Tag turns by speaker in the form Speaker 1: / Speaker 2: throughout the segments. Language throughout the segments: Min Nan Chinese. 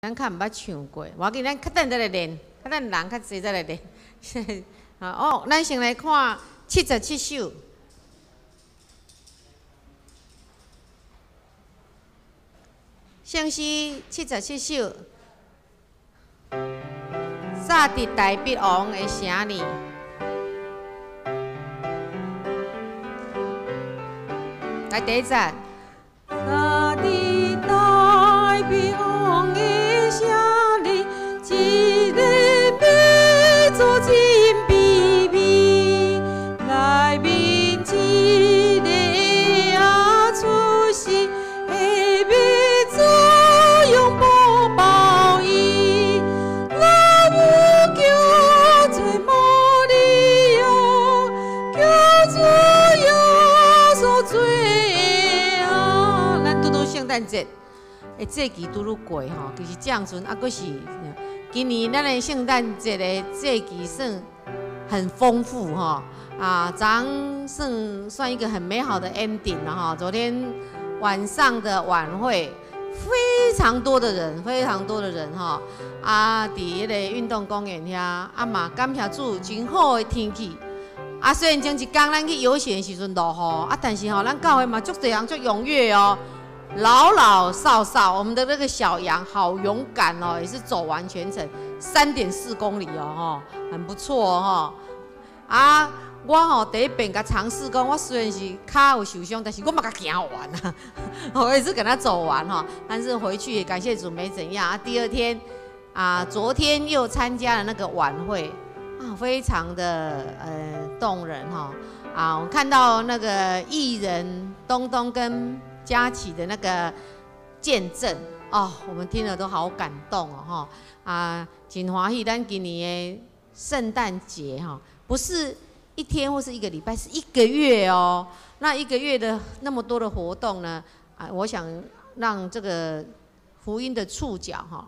Speaker 1: 咱較毋捌唱過，無要緊，咱較等再來練，較等人較濟再來練。啊哦，咱先來看77首。聖詩77首，早佇大必王的城裡。來第一節。
Speaker 2: 早佇大必王的城裡，一个欲做真卑微，內面一個仔出世，下欲做永不報伊，老母叫做瑪利亞，叫主耶穌做仔。
Speaker 1: 咱拄拄聖誕節的節期拄拄過吼，其實這陣猶閣是今年咱的聖誕節的節期算很豐富吼，啊，昨昏算一個很美好的 ending 了哈。昨天晚上的晚會非常多的人，非常多的人吼，啊，佇彼个運動公園遐，啊嘛感謝主真好的天氣。啊，雖然前一工咱去遊行的時陣落雨，啊，但是吼，咱教會嘛足濟人足踴躍哦。老老少少，我們的那個小羊好勇敢哦，也是走完全程3.4公里哦，吼，很不錯哦，啊，我吼第一遍共嘗試講，我雖然是跤有受傷，但是我嘛共行完啊，我也是共他走完哈。但是回去也感謝主沒怎樣啊。第二天啊，昨天又參加了那個晚會啊，非常的動人哈。啊，我看到那個藝人東東跟佳琪的那個見證哦，我們聽了都好感動哦，哈啊，真歡喜！咱今年的聖誕節哈，不是一天或是一個禮拜，是一個月哦。那一個月的那麼多的活動呢，啊，我想讓這個福音的觸角哈，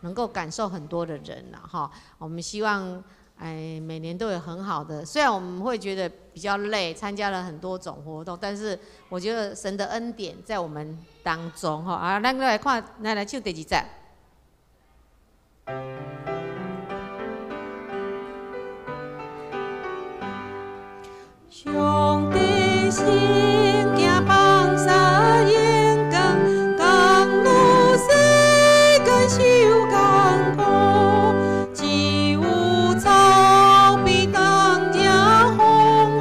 Speaker 1: 能夠感受很多的人了哈。我們希望哎，每年都有很好的，雖然我們會覺得比較累，參加了很多種活動，但是我覺得神的恩典在我們當中哈。啊，咱來看，咱來唱第二節。
Speaker 2: 上帝先行放撒勇敢，降落世間受艱苦，只有草被當遮風雨，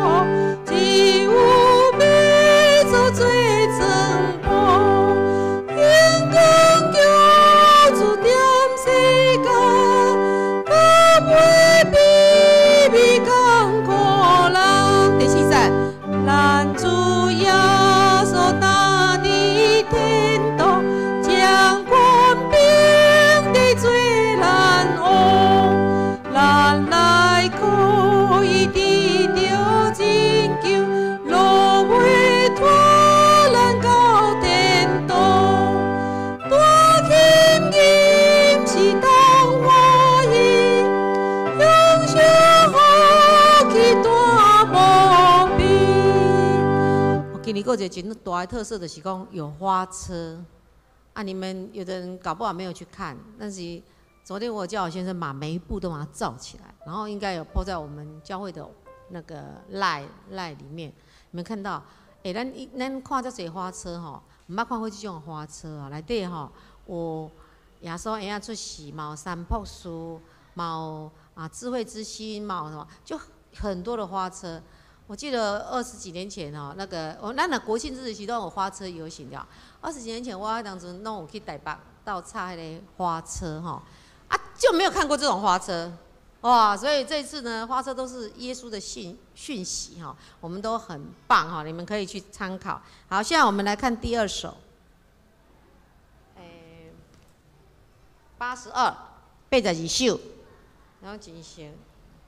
Speaker 2: 只有欲做做莊婆，勇敢叫主踮世間，敢袂卑微艱苦人。
Speaker 1: 第四節，
Speaker 2: 咱主耶穌踏佇天堂，將權柄地做咱王，咱來可以得著拯救，落袂拖咱到天堂。大輕吟是當歡喜，享受福氣大無比。
Speaker 1: 我今年閣有一個真大的特色，就是講有花車啊！你們有的人搞不好沒有去看，但是昨天我叫我先生把每一步都把它照起來，然後應該有 po 在我們教會的那個 LINE 裡面。你們看到？欸，咱看這濟花車吼，毋捌看過這種花車啊！內底吼有耶穌嬰仔出世，嘛有三博士，嘛有啊智慧之星，嘛有什麼，就很多的花車。我記得20幾年前哦，那個我咱若國慶日時攏有花車遊行了。20幾年前我當陣攏有去台北倒插彼个花車吼，啊就沒有看過這種花車，哇！所以這次呢，花車都是耶穌的訊息哈，我們都很棒哈，你們可以去參考。好，現在我們來看第二首，82，82首，然後進行，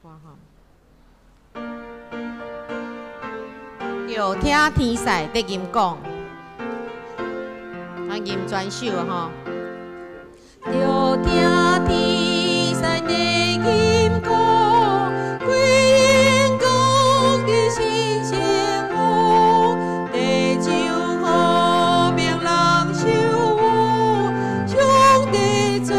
Speaker 1: 哇哈。有聽天使在吟講，啊吟全首吼。
Speaker 2: 著聽天使在吟講，歸榮國的新生王，地上和平人受福，上帝做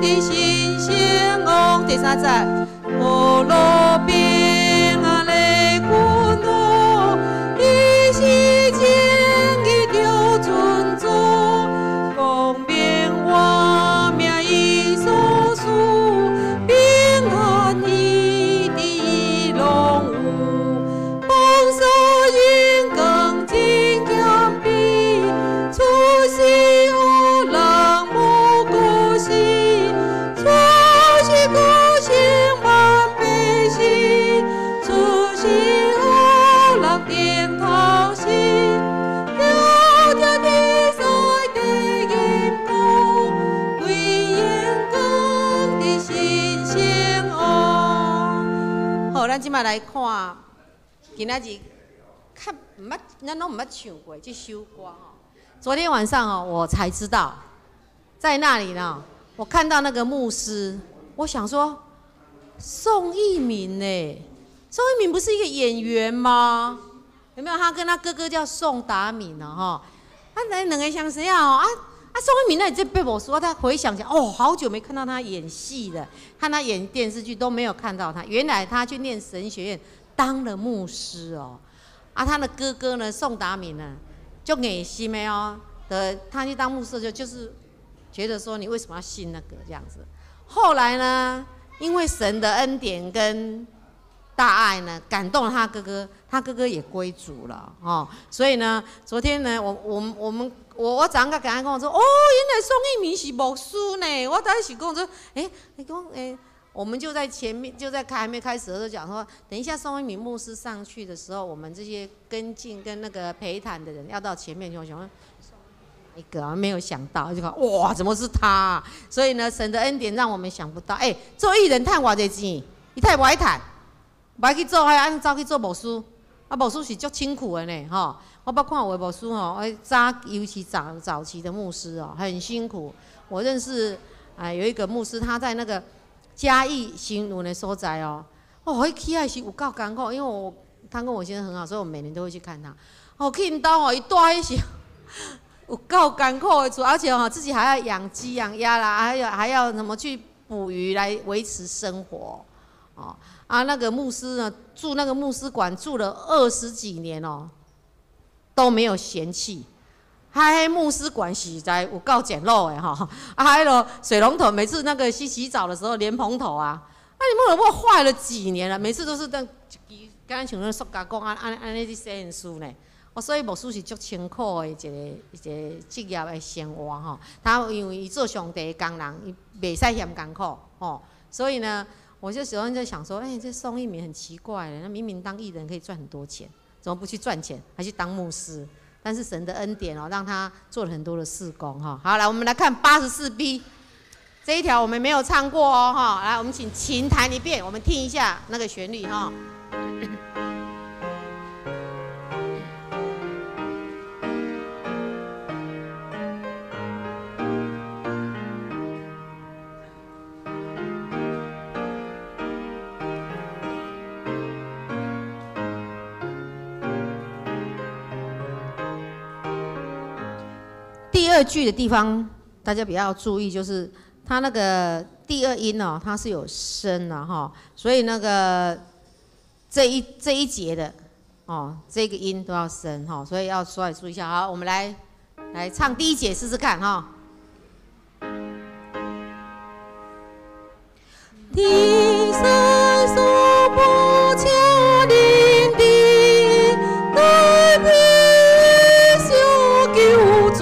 Speaker 2: 佇新生王。第三節，和樂平安的君王，伊是正義著尊主，光明活命伊所賜，平安伊佇伊攏有，放沙榮光真謙卑，出世予人無過失，出世歌聲萬百姓，出世予人頂頭時，聽聽天使在吟歌，歸榮光佇新生王。
Speaker 1: 好，咱這擺來看，今仔日較毋捌，咱攏毋捌唱過這首歌吼。昨天晚上哦，我才知道，在那裡呢，我看到那個牧師，我想說，宋逸民呢？宋逸民不是一個演員嗎？有沒有？他跟他哥哥叫宋達敏呢？哈，啊，那兩個像誰啊？啊啊，宋逸民那這被我說，他回想起來，哦，好久沒看到他演戲了，看他演電視劇都沒有看到他。原來他去念神學院，當了牧師哦。啊，他的哥哥呢，宋達敏呢，就硬心的哦，的他去當牧師就是覺得說你為什麼要信那個這樣子。後來呢，因為神的恩典跟大愛呢，感動了他哥哥，他哥哥也歸主了哦。所以呢，昨天呢，我早上跟他講說，哦，原來宋逸民是牧師呢。我當時講說，欸，你講，欸，我們就在前面，就在開還沒開始的時候講說，等一下宋逸民牧師上去的時候，我們這些跟進跟那個陪談的人要到前面去，我想說一個啊，沒有想到就講哇，怎麼是他啊？所以呢，神的恩典讓我們想不到。欸，做藝人賺偌濟錢，伊太無愛賺，無愛去做，還按走去做牧師。啊，牧師是足辛苦的呢，吼。我捌看有的牧師吼，哎，早尤其早早期的牧師哦，很辛苦。我認識啊，有一個牧師，他在那個嘉義新崙的所在哦，哦，彼起來是有夠艱苦，因為我他跟我先生很好，所以我每年都會去看他。哦，去𪜶兜哦，伊住彼是有夠艱苦的厝，而且哦，自己還要養雞養鴨啦，還要怎麼去捕魚來維持生活。哦啊，那個牧師呢，住那個牧師館住了20幾年哦，都沒有嫌棄。他彼牧師館實在有夠簡陋的吼，啊，彼个水龍頭每次那個洗洗澡的時候蓮蓬頭啊，啊，你們有壞了幾年了，每次都是當一支，敢若像那塑膠管按按按呢去洗身軀呢。哦，所以牧師是足辛苦的一個職業的生活吼。他因為伊做上帝的工人，伊袂使嫌艱苦吼。所以呢，我就喜歡在想說，欸，這宋逸民很奇怪，那明明當藝人可以賺很多錢，怎麼不去賺錢，還去當牧師？但是神的恩典哦，讓他做了很多的事工哈。好，來我們來看84B 這一條，我們沒有唱過哦哈。來，我們請琴彈一遍，我們聽一下那個旋律哈。第二句的地方，大家比較注意，就是它那個第二音哦，它是有聲的哈，所以那個這一節的哦，這個音都要升哈，所以要稍微注意一下。好，我們來唱第一節試試看哈。
Speaker 2: 天山所不請臨的，大悲小救主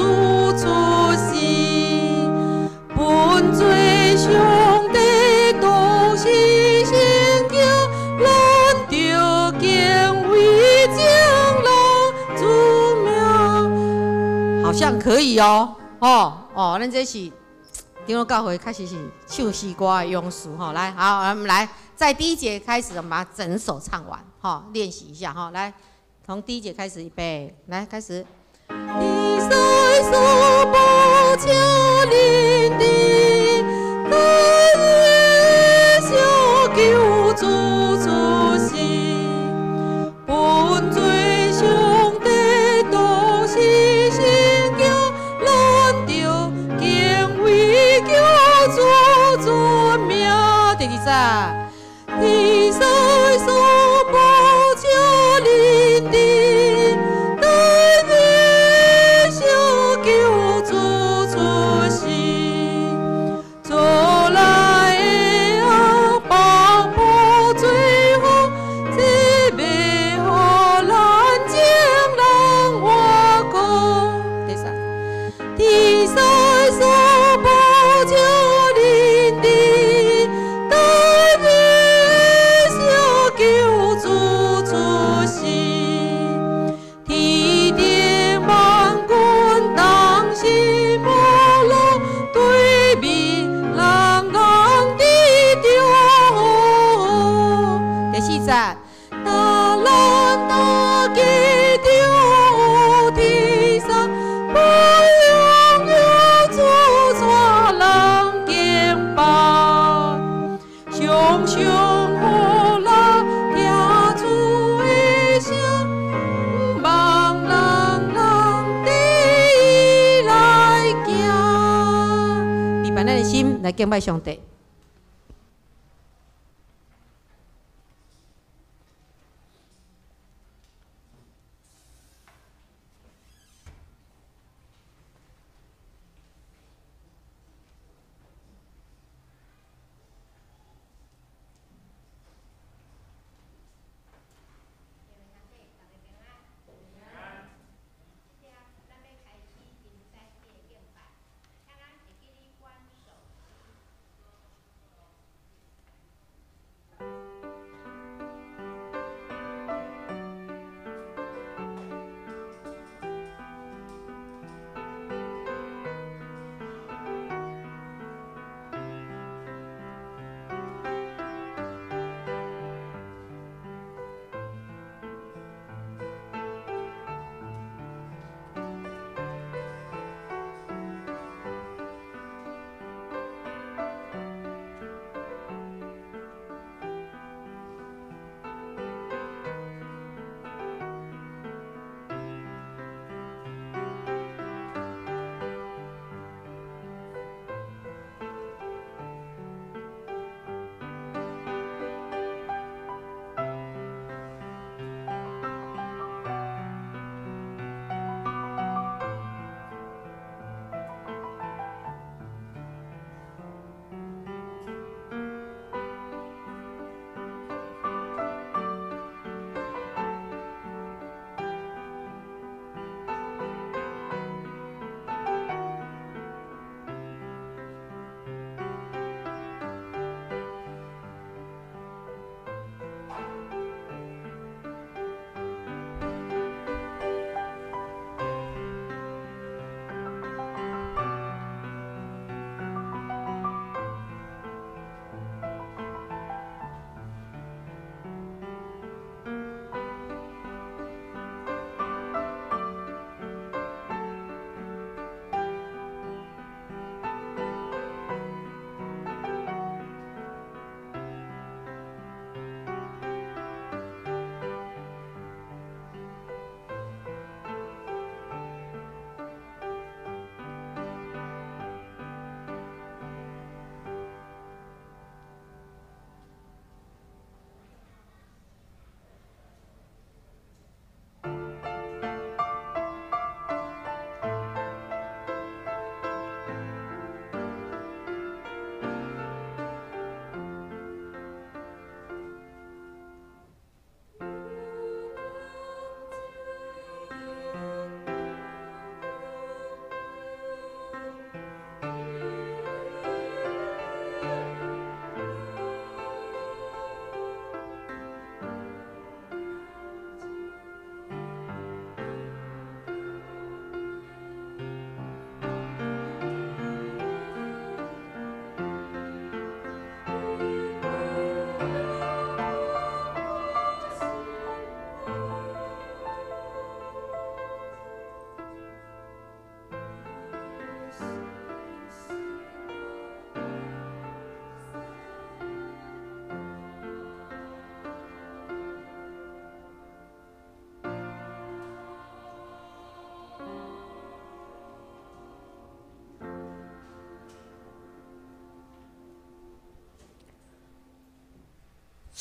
Speaker 2: 出世，本罪上帝都是聖經，咱著敬畏眾人主名。
Speaker 1: 好像可以哦，哦哦，咱這是。長老教會開始是唱詩歌的勇士吼，來，好，我們來，在第一節開始，我們把整首唱完，哈，練習一下哈，來，從第一節開始，預備，來，開始。
Speaker 2: 天山所不請臨的，大悲小救主出世，本罪上帝都是聖經，咱著敬畏救主出
Speaker 1: 節。
Speaker 2: 天使所報這臨陣，代表救主出世，做來的啊，放破罪福，這欲予咱眾人活過。
Speaker 1: 第三，
Speaker 2: 天使所報這臨陣，代表救主出世，天頂萬軍同心無路，對面人人佇祝福。
Speaker 1: 第四節。
Speaker 2: 當咱大家著天上，不榮耀主帶人敬拜，常常予咱聽主的聲，望人人佇伊來行。
Speaker 1: 預備咱的心來敬拜上帝。
Speaker 3: 咱欲開始今早的敬拜，請咱會記得關手機。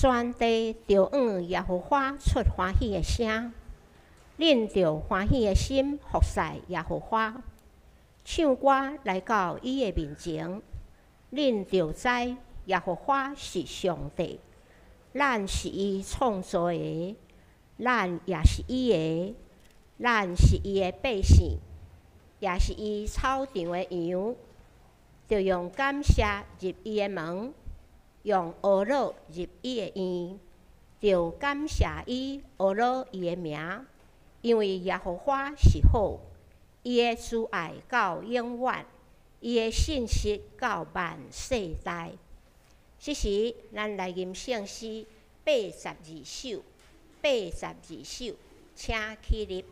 Speaker 3: 全地著向耶和華出歡喜的聲，恁著歡喜的心服侍耶和華，唱歌來到伊的面前。恁著知耶和華是上帝，咱是伊創造的，咱也是伊的，咱是伊的百姓，也是伊草場的羊。著用感謝入伊的門，用呵咾入伊的院，著感謝伊，呵咾伊的名，因為耶和華是好，伊的慈愛到永遠，伊的信實到萬世代。這時，咱來吟聖詩82首，82首，請起立。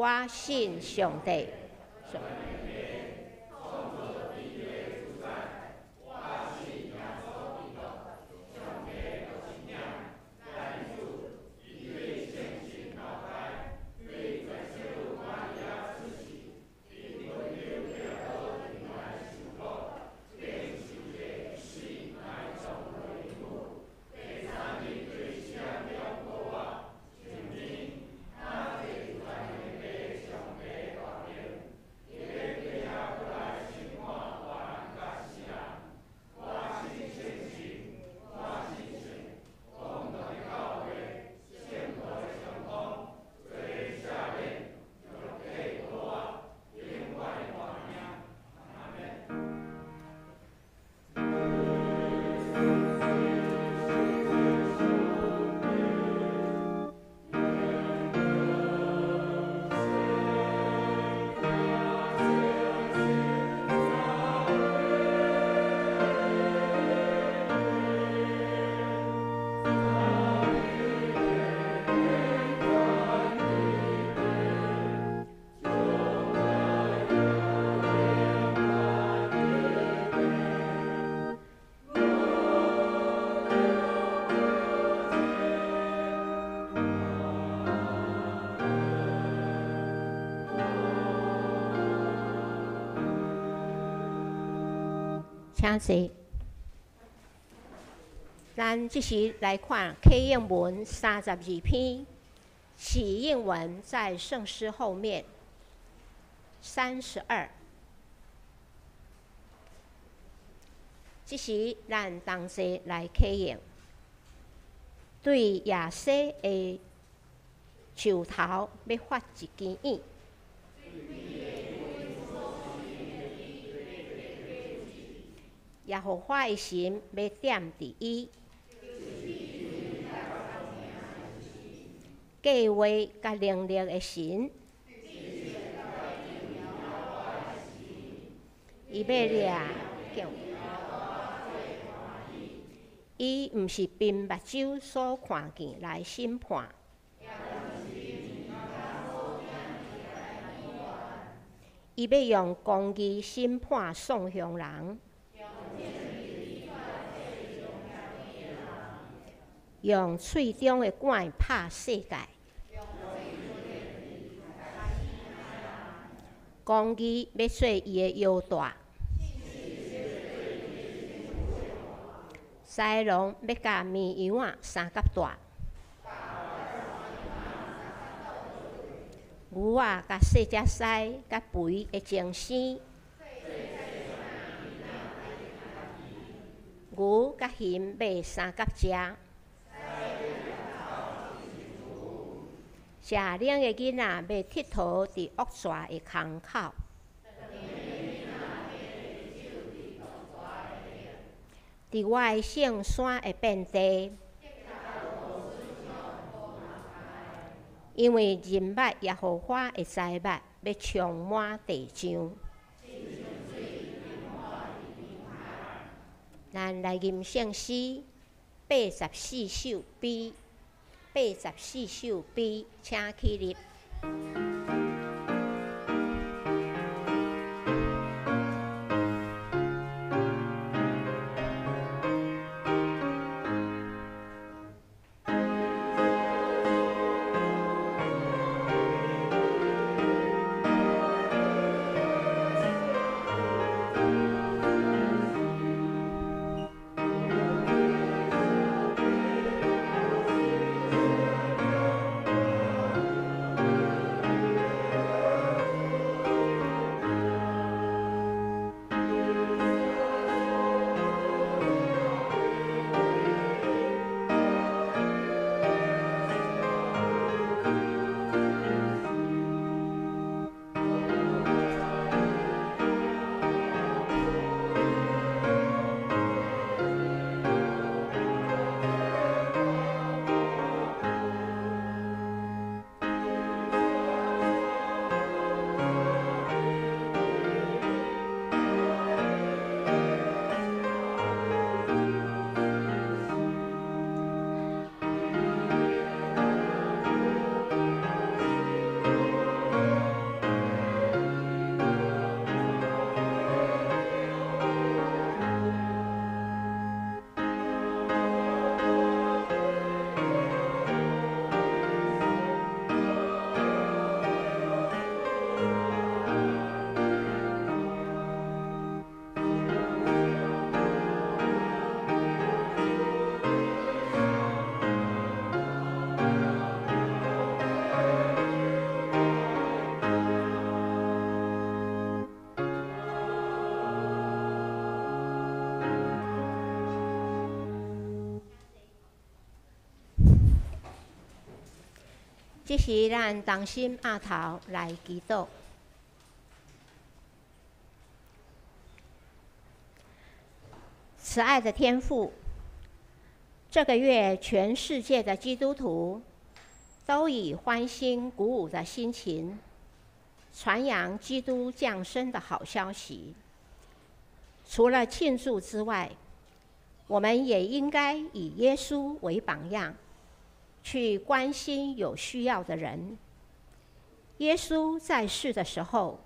Speaker 3: 我信上帝。請坐。咱這時來看啟應文32篇，啟應文在聖詩後面，32。這時咱同齊來啟應，對耶西的樹頭欲發一支影。耶和華的神欲踮佇伊，計劃佮能力的神，伊欲掠叫，伊毋是憑目睭所看見來審判，伊欲用公義審判喪鄉人。用喙中的管拍世界，公義欲做伊的腰帶，豺狼欲佮綿羊仔相佮蹛，牛仔佮細隻獅佮肥的爭生，牛佮熊欲相佮食。食奶的囡仔欲𨑨迌佇惡蛇的空口，佇我的聖山會變地，因為認捌耶和華的財物欲充滿地上。咱來吟聖詩84首 B。84首 B，請起立。這時，咱同心徼頭來祈禱。慈愛的天父，這個月全世界的基督徒都以歡欣鼓舞的心情，傳揚基督降生的好消息。除了慶祝之外，我們也應該以耶穌為榜樣，去關心有需要的人。耶穌在世的時候，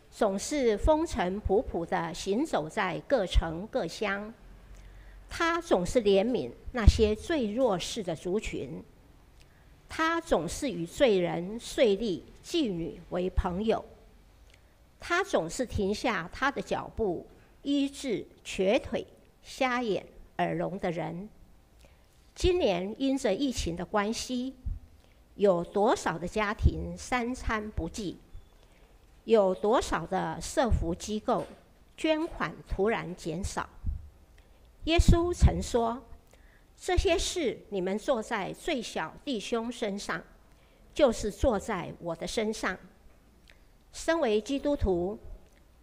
Speaker 3: 總是風塵僕僕地行走在各城各鄉。他總是憐憫那些最弱勢的族群。他總是與罪人、稅吏、妓女為朋友。他總是停下他的腳步，医治瘸腿、瞎眼、耳聋的人。今年因着疫情的关系，有多少的家庭三餐不继？有多少的社福机构捐款突然减少？耶稣曾说：“这些事你们做在最小弟兄身上，就是做在我的身上。”身为基督徒，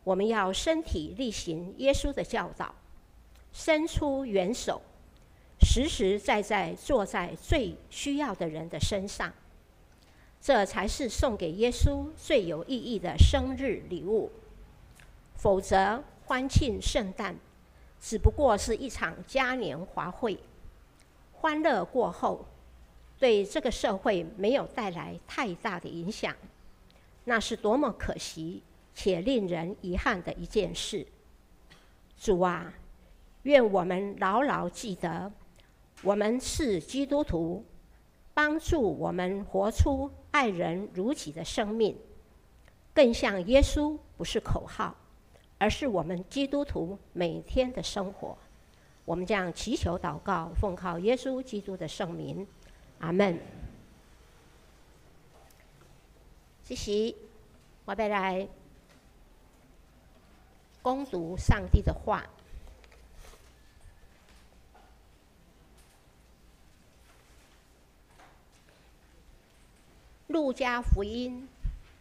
Speaker 3: 我们要身体力行耶稣的教导，伸出援手，实实在在做在最需要的人的身上。这才是送给耶稣最有意义的生日礼物。否则，欢庆圣诞只不过是一场嘉年华会，欢乐过后，对这个社会没有带来太大的影响，那是多么可惜且令人遗憾的一件事。主啊，愿我们牢牢记得，我们是基督徒，帮助我们活出爱人如己的生命，更像耶稣，不是口号，而是我们基督徒每天的生活。我们将祈求祷告，奉靠耶稣基督的圣名，阿门。这时，我欲来恭讀上帝的話。路加福音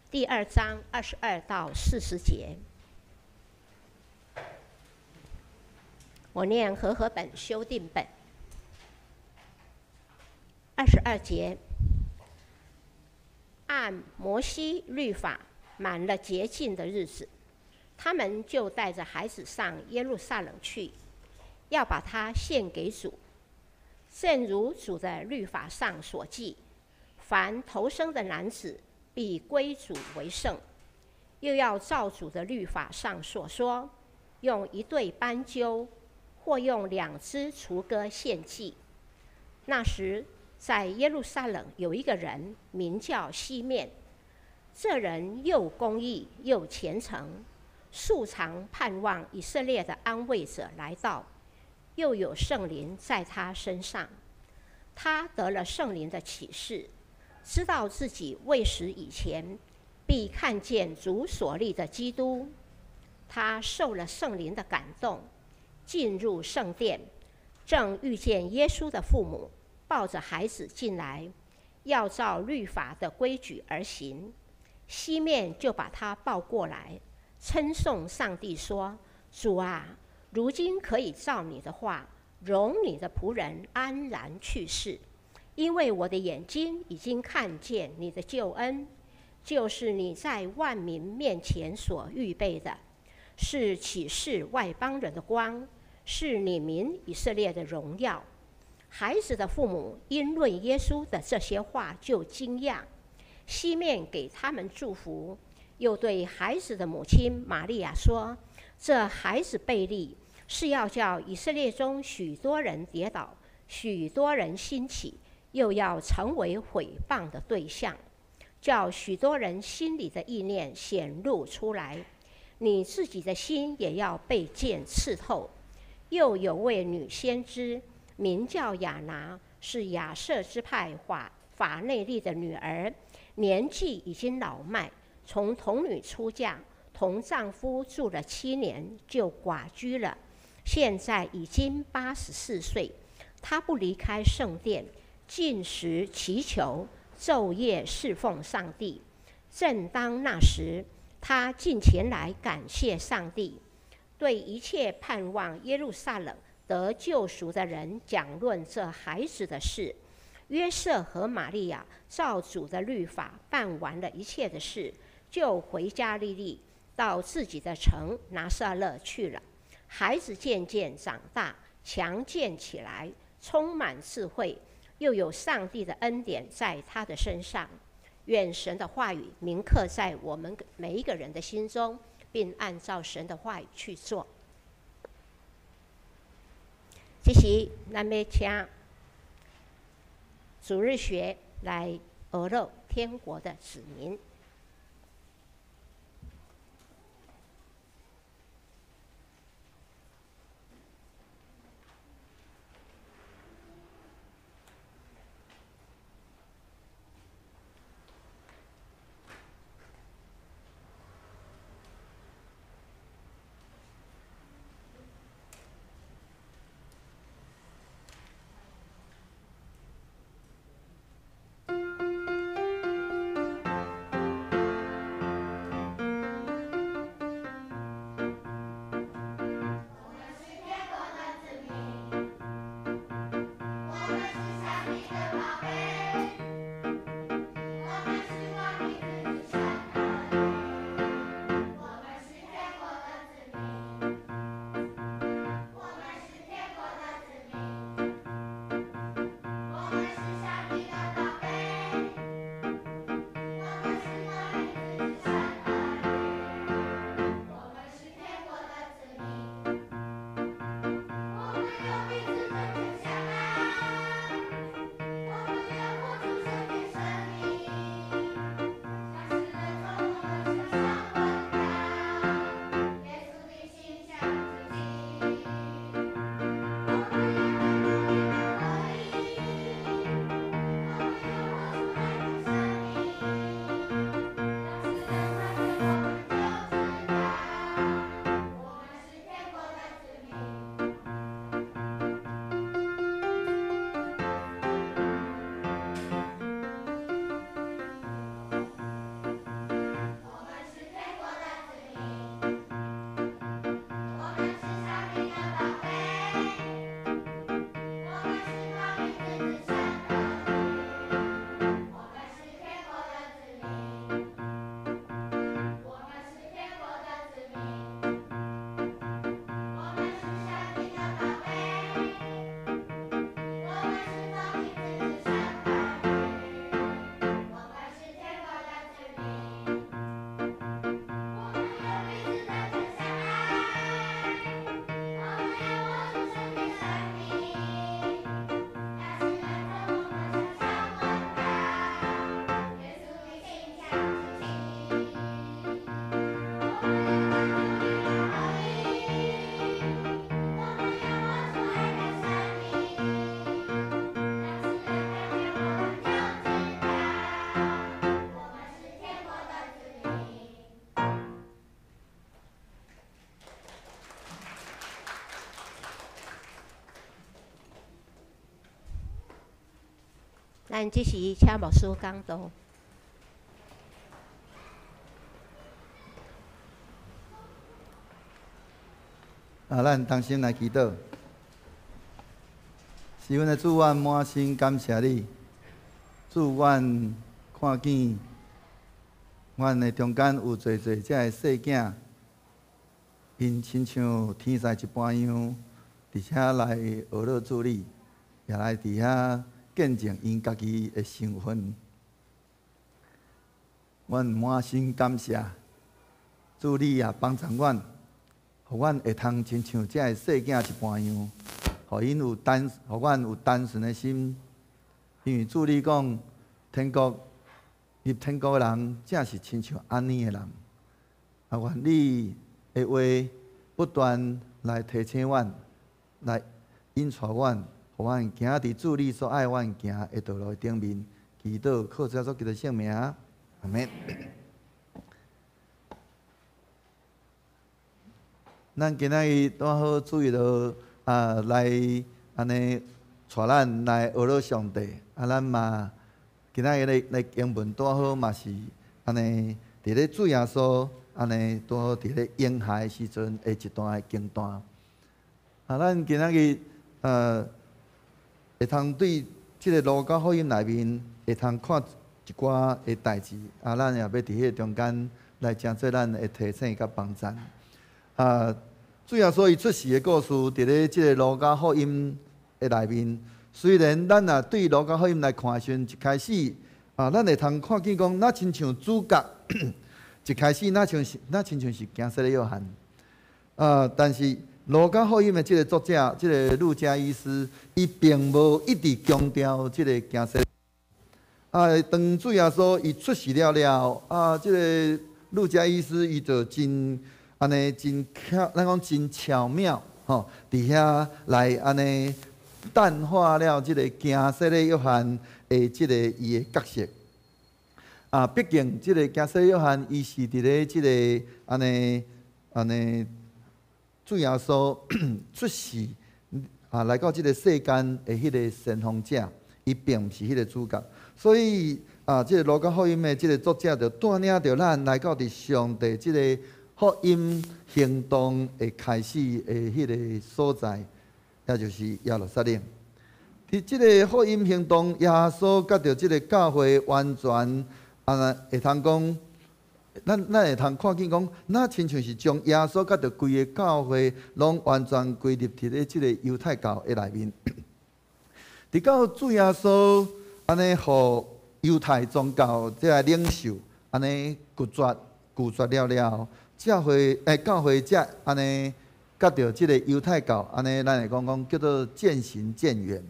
Speaker 3: 第二章22到40節，我念和合本修訂本。22節，按摩西律法滿了潔淨的日子，他們就帶着孩子上耶路撒冷去，要把他獻給主，正如主的律法上所記。凡頭生的男子，必歸主為聖；又要照主的律法上所說，用一對斑鳩或用兩隻雛鴿獻祭。那時，在耶路撒冷有一個人名叫西面，這人又公義又虔誠，素常盼望以色列的安慰者來到，又有聖靈在他身上。他得了聖靈的啟示，知道自己未死以前，必看見主所立的基督。他受了聖靈的感動，進入聖殿，正遇見耶穌的父母抱着孩子進來，要照律法的規矩而行。西面就把他抱過來，稱頌上帝說：“主啊，如今可以照你的話，容你的僕人安然去世。因為我的眼睛已經看見你的救恩，就是你在萬民面前所預備的，是啟示外邦人的光，是你民以色列的榮耀。”孩子的父母因論耶穌的這些話就驚訝。西面給他們祝福，又對孩子的母親瑪利亞說：“這孩子被立，是要叫以色列中許多人跌倒，許多人興起。又要成為毀謗的對象，叫許多人心裡的意念顯露出來。你自己的心也要被劍刺透。”又有位女先知，名叫亞拿，是亞設支派法內利的女兒，年紀已經老邁，從童女出嫁，同丈夫住了7年，就寡居了。現在已經84歲，她不離開聖殿，禁食祈求，晝夜侍奉上帝。正當那時，她進前來感謝上帝，對一切盼望耶路撒冷得救贖的人講論這孩子的事。約瑟和瑪利亞照主的律法辦完了一切的事，就回加利利，到自己的城拿撒勒去了。孩子漸漸長大，強健起來，充滿智慧，又有上帝的恩典在他的身上。願神的話語銘刻在我們每一個人的心中，並按照神的話語去做。這時，咱欲請主日學來學樂天國的子民。咱這時請牧師講道。
Speaker 4: 啊，咱同心來祈禱。是阮的主，阮滿心感謝你。主，阮看見阮的中間有濟濟這个細囝，𪜶親像天使一般樣，佇遮來學樂主你，也來佇遐見證𪜶家己的身份。阮滿心感謝主，你也幫助阮，予阮會通親像這个細囝一般樣，予阮有單純的心。因為主你講，天國入天國的人，正是親像按呢的人。啊，願你的話不斷來提醒阮，來引帶阮，予阮行佇主你所愛阮行的道路的頂面。祈禱靠主耶穌基督聖名，阿們。咱今仔日拄好注意到啊，來按呢帶咱來學樂上帝。啊，咱嘛今仔日的經文拄好嘛是按呢，佇咧主耶穌按呢拄好佇咧嬰孩時陣的一段的經段。啊，咱今仔日會通對這个路加福音內面會通看一寡的代誌。啊，咱也欲佇彼个中間來成做咱的提醒佮幫贊。啊，主耶穌伊出世的故事，佇咧這个路加福音的內面，雖然咱若對路加福音來看的時陣，一開始啊，咱會通看見講，若親像主角，一開始若親像是驚洗禮約翰。啊，但是路加福音的這个作者，這个路加醫師，伊並無一直強調這個驚洗。啊，當主耶穌伊出世了了，啊，這个路加醫師伊就真按呢真巧，咱講真巧妙，吼，佇遐來按呢淡化了這个驚洗禮約翰的這个伊的角色。啊，畢竟這個驚洗禮約翰伊是佇咧這个按呢按呢主耶穌出世啊，來到這个世間的彼个先鋒者，伊並毋是彼个主角，所以啊，這个路加福音的這个作者就帶領著咱來到佇上帝這个福音行動的開始的彼个所在，也就是耶路撒冷。佇這个福音行動，耶穌佮著這个教會完全啊，會通講，咱會通看見講，若親像是將耶穌佮著規個教會攏完全歸入佇咧這个猶太教的內面。直到主耶穌按呢，予猶太宗教這个領袖按呢拒絕了了。教會教會才按呢，佮著這个猶太教按呢，咱會講講叫做漸行漸遠。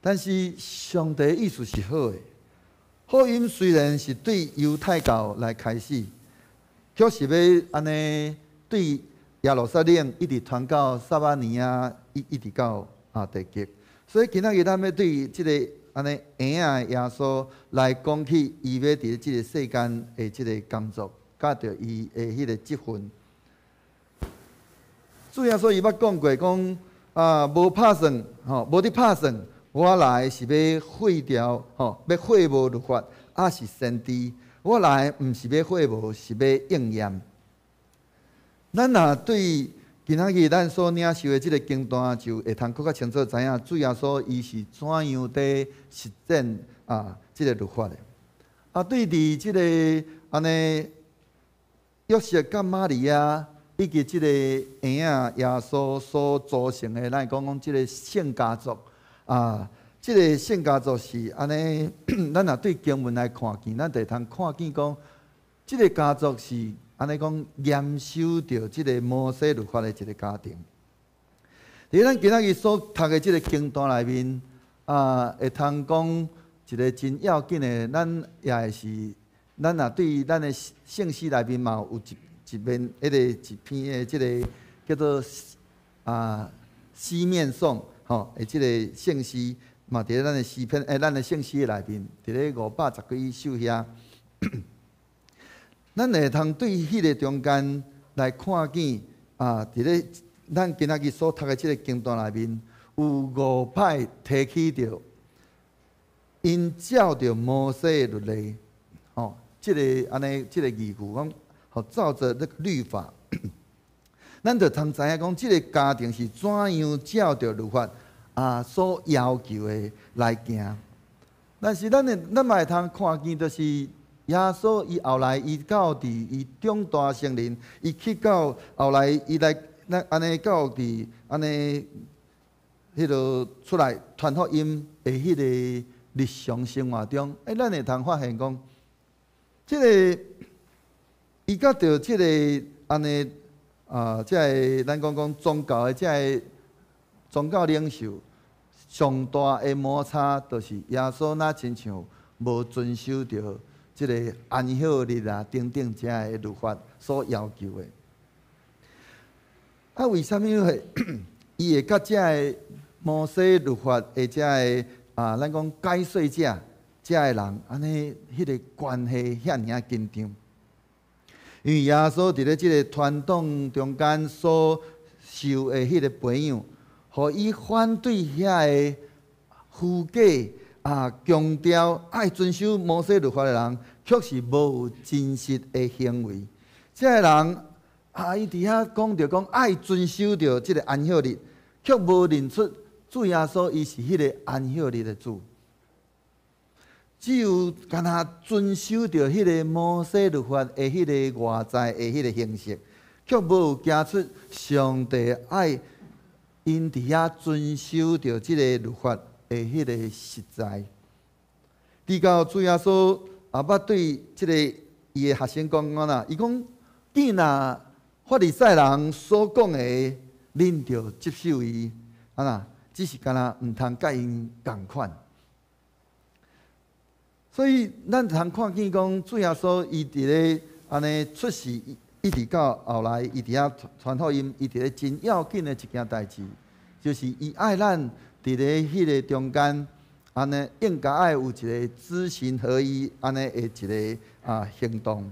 Speaker 4: 但是上帝意思是好的，福音雖然是對猶太教來開始，卻是欲按呢對耶路撒冷一直傳到撒瑪尼亞，一直到啊地極。所以今仔日咱欲對這个按呢嬰仔耶穌來講起，伊欲佇這个世間的這个工作。佮著伊的彼个職分，主耶穌伊捌講過，講啊，無拍算，吼，無佇拍算，我來是欲廢掉，吼，欲廢無律法，抑是先知。我來毋是欲廢無，是欲應驗。咱若對今仔日咱所領受的這个經段，就會通閣較清楚知影主耶穌伊是怎樣佇實踐啊這个律法的。啊，對佇這个按呢。約瑟佮瑪利亞以及這个嬰仔耶穌所組成的，咱會講講這个聖家族啊，這个聖家族是按呢，咱若對經文來看見，咱就會通看見講，這个家族是按呢講嚴守著這个摩西律法的一个家庭。佇咱今仔日所讀的這个經段內面啊，會通講一个真要緊的，咱也會是。咱若對咱的聖詩內面嘛有一面，彼个一篇的這个叫做啊西面頌，吼，的這个聖詩嘛，佇咧咱的詩篇，咱的聖詩的內面，佇咧510幾首遐，咱會通對彼个中間來看見啊，佇咧咱今仔日所讀的這个經段內面，有五擺提起著 𪜶照著摩西的律例，吼，這个按呢，這个語句講，吼，照著那個律法，咱就通知影講，這个家庭是怎樣照著律法啊所要求的來行。但是咱嘛會通看見，就是耶穌伊後來伊到佇伊長大成人，伊去到後來伊來咱按呢到佇按呢彼落出來傳福音的彼個日常生活中，咱會通發現講，這个伊佮著這个按呢啊，這个咱講講宗教的這个宗教領袖上大的摩擦，就是耶穌若親像無遵守著這个安息日啊等等這个律法所要求的。啊，為啥物會伊會佮這个摩西律法的這个啊，咱講解說者這个人按呢，彼个關係遐爾仔緊張？因為耶穌佇咧這个傳統中間所受的彼个培養，予伊反對遐個虛假啊，強調愛遵守摩西律法的人，卻是無有真實的行為。這个人啊，伊佇遐講著講愛遵守著這个安息日，卻無認出主耶穌伊是彼个安息日的主。只有干焦遵守著彼个摩西律法的彼个外在的彼个形式，卻無有行出上帝愛𪜶佇遐遵守著這个律法的彼个實在。直到主耶穌也捌對這个伊的學生講講啦，伊講：既若法利賽人所講的，恁著接受伊，啊若只是干焦毋通佮𪜶仝款。所以咱通看見講，主耶穌伊佇咧按呢出世，一直到後來，伊佇遐傳福音，伊佇咧真要緊的一件代誌，就是伊愛咱佇咧彼个中間，按呢應該愛有一个知行合一按呢的一个啊行動。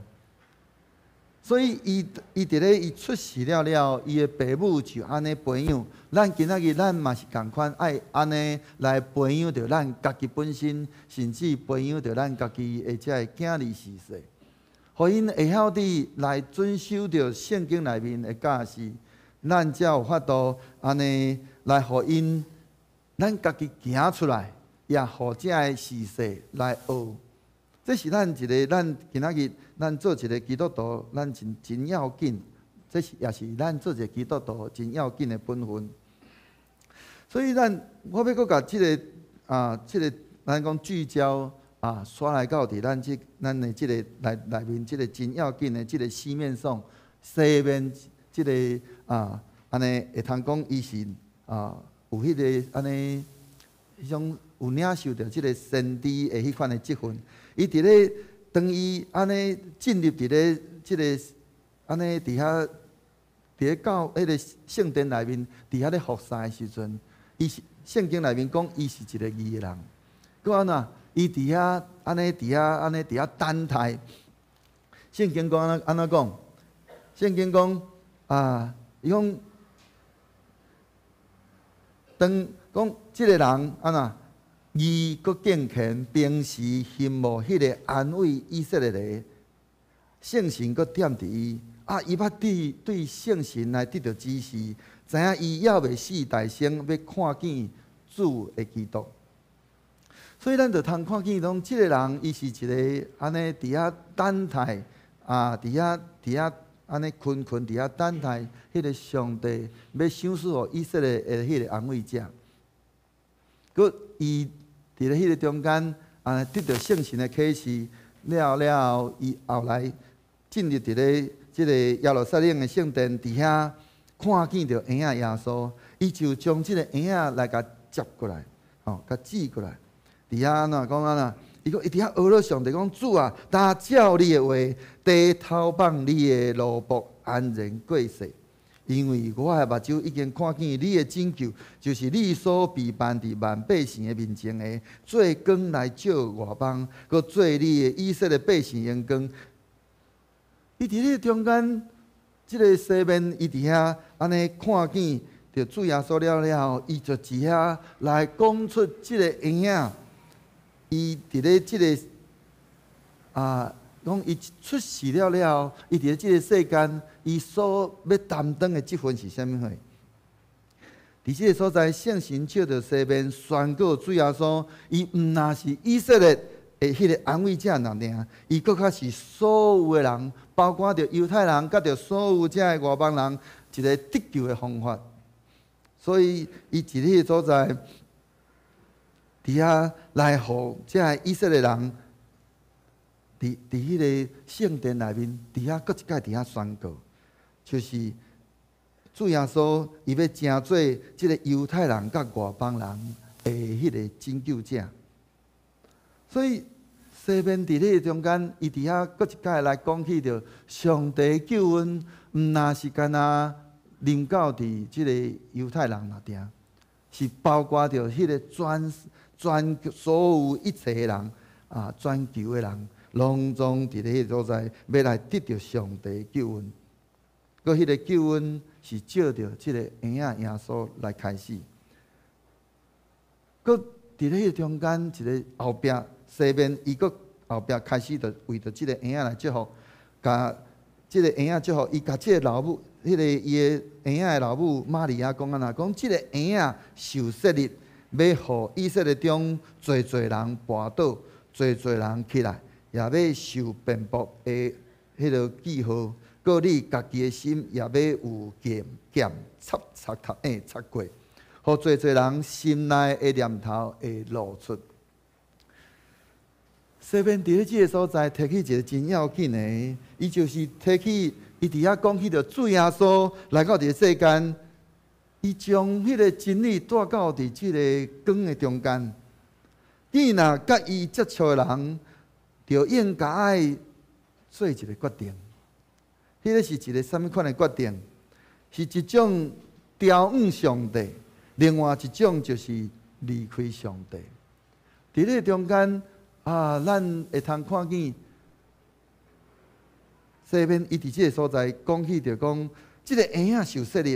Speaker 4: 所以伊伊佇咧伊出世了了，伊的爸母就按呢培養。咱今仔日咱嘛是仝款，愛按呢來培養著咱家己本身，甚至培養著咱家己的這个囝兒婿婿，予𪜶會曉得來遵守著聖經內面的教示，咱才有法度按呢來予𪜶咱家己行出來，也予這个婿婿來學。這是咱一个，咱今仔日咱做一个基督徒，咱真真要緊。這是也是咱做一个基督徒真要緊的本分。所以咱我欲閣共這个啊，這个咱講聚焦啊，煞來到佇咱這咱的這个內內面這个真要緊的這个西面頌，西面這个啊，按呢會通講伊是啊有彼个按呢彼種有領受著這个先知的彼款的職分。伊佇咧當伊按呢進入佇咧這个按呢佇遐佇咧教彼个聖殿內面，佇遐咧服侍的時陣，伊是聖經內面講伊是一個義的人。閣按怎？伊佇遐按呢佇遐按呢佇遐等待。聖經講按怎按怎講？聖經講啊，伊講當講這个人按怎？義閣敬虔，平時欣慕彼个安慰以色列的聖神，閣踮佇伊啊！伊捌對對聖神來得著指示，知影伊猶未死大生，欲看見主的基督。所以咱就通看見講，這个人伊是一个按呢佇遐等待啊，佇遐佇遐按呢勤勤佇遐等待彼个上帝欲賞賜予以色列的彼个安慰者。閣伊佇咧彼个中間啊，得著聖神的啟示了了後，伊後來進入佇咧這个耶路撒冷的聖殿，佇遐看見著嬰仔耶穌，伊就將這个嬰仔來共接過來，吼，共接過來。佇遐按怎講按怎？伊講伊佇遐呵咾上帝講主啊，焦照你的話，低頭放你的奴僕安然過世。因為我的目睭已經看見你的拯救，就是你所備辦佇萬百姓的面前的，做光來照外邦，閣做你的以色列百姓榮光。伊佇咧中間，這个西面，伊佇遐按呢看見著主耶穌了了後，伊就佇遐來講出這个嬰仔，伊佇咧這个啊，講伊出世了了後，伊佇咧這个世間，伊所欲擔當的職分是啥物貨？佇這个所在，聖神借著西面宣告主耶穌，伊毋但是以色列的彼个安慰者爾爾，伊閣較是所有的人，包括著猶太人，佮著所有遮的外邦人，一个得救的方法。所以，伊佇彼个所在，佇遐來予遮的以色列人，佇彼个聖殿內面，佇遐閣一擺佇遐宣告，就是主耶穌伊欲成做這个猶太人佮外邦人的彼个拯救者。所以，西面佇彼个中間，伊佇遐閣一擺來講起著上帝救恩，毋但是干焦臨到佇這个猶太人爾爾，是包括著彼个全全所有一切的人啊，全球的人，攏總佇咧彼个所在，欲來得著上帝救恩。閣彼个救恩是借著這个嬰仔耶穌來開始。閣佇咧彼個中間，一个後壁西面，伊閣後壁開始就為著這个嬰仔來祝福，共這个嬰仔祝福，伊共這个老母，彼个伊的嬰仔的老母瑪利亞講按怎講？這个嬰仔受設立，欲予以色列中濟濟人跋倒，濟濟人起來，也欲受辯駁的彼个記號。閣你家己的心也欲有劍劍插插頭，插過，予濟濟人心內的念頭會露出。西面佇咧這个所在提起一个真要緊的，伊就是提起伊佇遐講起著主耶穌來到這个世間，伊將彼个真理帶到佇這个光的中間。你若佮伊接觸的人，就應該愛做一个決定。彼个是一个啥物款的決定？是一種刁往上帝，另外一種就是離開上帝。佇咧中間啊，咱會通看見西面伊佇這个所在講起著講，這个嬰仔受設立，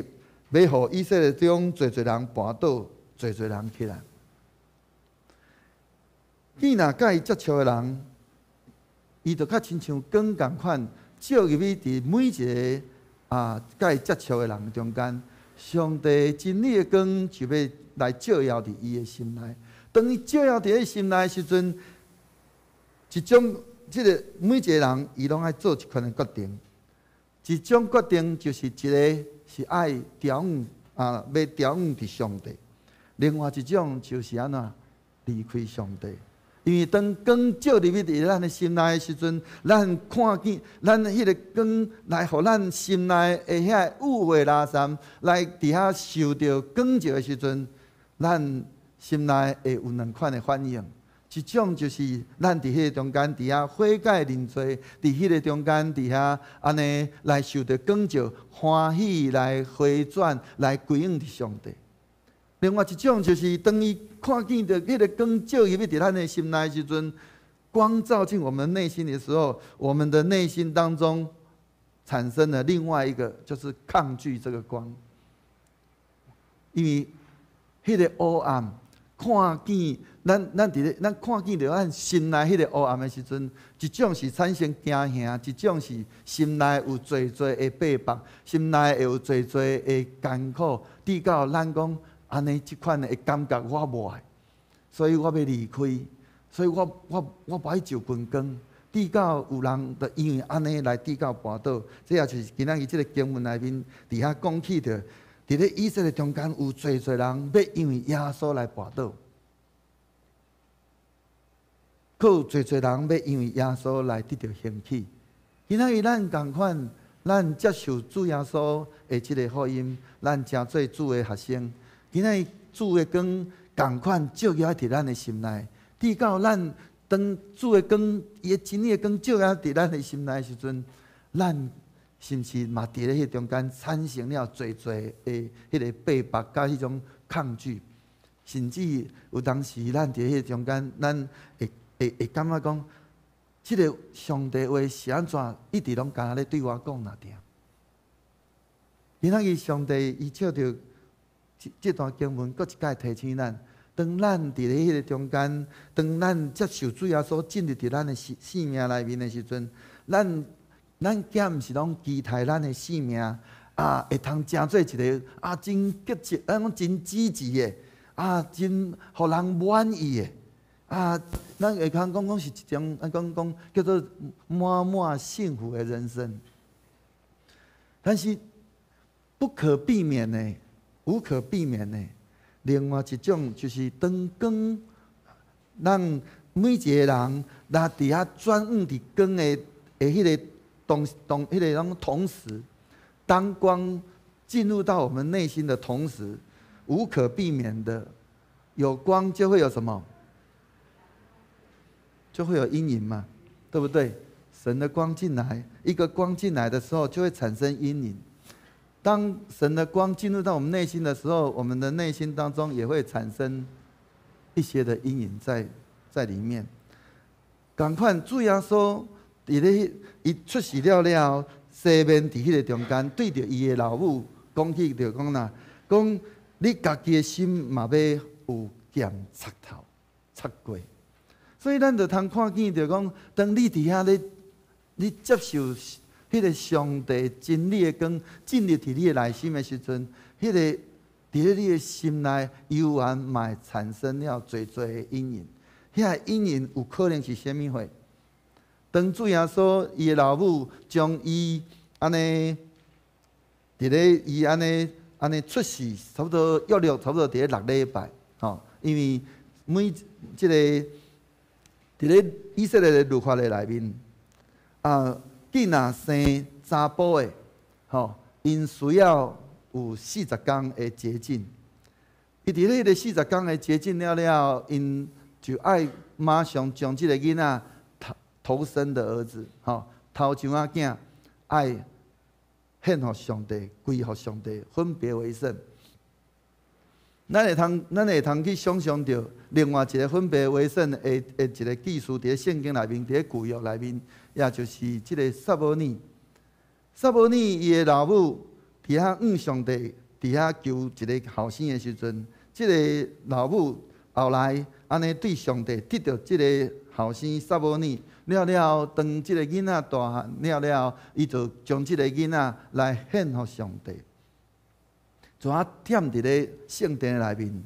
Speaker 4: 欲予以色列中濟濟人跋倒，濟濟人起來。你若佮伊接觸的人，伊就較親像光仝款，照入去佇每一个啊，佮伊接觸的人中間，上帝真理的光就欲來照耀佇伊的心內。當伊照耀佇伊心內的時陣，一種這个每一个人，伊攏愛做一款的決定。一種決定就是一个是愛調往啊，欲調往佇上帝；另外一種就是按怎離開上帝。因為當光照入去佇咱的心內的時陣，咱看見咱彼个光來予咱心內的遐污穢垃圾來佇遐受著光照的時陣，咱心內會有兩款的反應。一種就是咱佇彼个中間佇遐悔改認罪，佇彼个中間佇遐按呢來受著光照，歡喜來回轉來歸向佇上帝。另外一種就是當伊看見著彼个光照入去佇咱的心內時陣，光照進我們內心的時候，我們的內心當中產生了另外一個，就是抗拒這個光，因為彼个黑暗看見咱咱佇咧咱看見著咱心內彼個黑暗的時陣，一種是產生驚嚇，一種是心內有濟濟的逼迫，心內會有濟濟的艱苦，直到咱講。按呢，這款的感覺我無愛，所以我欲離開，所以我無愛就近光。直到有人就因為按呢來直到跋倒，這也就是今仔日這个經文內面佇遐講起著，佇咧以色列中間有濟濟人欲因為耶穌來跋倒，閣有濟濟人欲因為耶穌來得著興起。今仔日咱仝款，咱接受主耶穌的這个福音，咱成做主的學生。今仔日主的光仝款照耀佇咱的心內，直到咱當主的光，伊的真理的光照耀佇咱的心內的時陣，咱是毋是嘛佇咧彼中間產生了濟濟的彼个逼迫佮彼種抗拒，甚至有當時咱佇彼中間，咱會感覺講，這个上帝話是按怎一直攏干焦咧對我講爾爾。今仔日上帝伊借著這段經文，閣一擺提醒咱，當咱佇咧彼个中間，當咱接受主耶穌進入佇咱的生命內面的時陣，咱囝毋是攏期待咱的生命啊，會通成做一个啊真積極，咱講真積極的，啊真予人滿意的，啊，咱會通講講是一種，咱講講叫做滿滿幸福的人生。但是不可避免的，無可避免的。另外一種就是當光，咱每一个人，若佇遐轉向佇光的彼个當當彼个種同時，當光進入到我們內心的同時，無可避免的，有光就會有什麼？就會有陰影嘛，對不對？神的光進來，一個光進來的時候，就會產生陰影。當神的光進入到我們內心的時候，我們的內心當中也會產生一些的陰影在裡面。仝款主耶穌佇咧伊出世了了後，西面佇彼个中間對著伊的老母講起，就講啦，講你家己的心嘛欲有劍插透插過，所以咱就通看見，就講當你佇遐咧，你接受彼个上帝真理的光進入佇你的內心的時陣，彼个佇咧你的心內猶原嘛會產生了濟濟的陰影。遐个陰影有可能是啥物貨？當主耶穌伊的老母將伊按呢佇咧伊按呢按呢出世，差不多約略差不多佇咧6禮拜，吼，因為每這个佇咧以色列的律法的內面，啊，囡仔生查埔的，吼，𪜶需要有四十工的潔淨。伊佇咧彼个四十工的潔淨了了後，𪜶就愛馬上將這个囡仔頭頭生的兒子，吼，頭上仔囝愛獻予上帝，歸予上帝，分別為聖。咱會通去想象著另外一个分別為聖的一个記事，佇咧聖經內面，佇咧舊約內面，也就是這个撒母耳。撒母耳伊的老母佇遐向上帝，佇遐求一个後生的時陣，這个老母後來按呢對上帝得著這个後生撒母耳了了後，當這个囡仔大漢了了後，伊就將這个囡仔來獻予上帝。怎啊踮佇咧聖殿內面？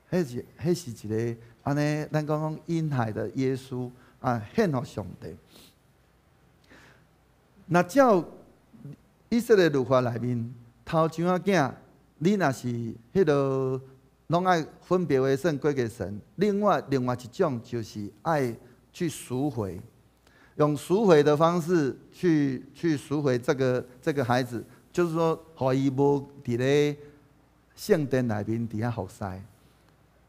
Speaker 4: 彼是一个按呢，咱講講嬰孩的耶穌啊，獻予上帝。若照以色列律法內面，頭上仔囝，你若是彼个攏愛分別為聖歸給神。另外一種就是愛去贖回，用贖回的方式去贖回這個孩子。就是說，予伊無佇咧聖殿內面佇遐服侍，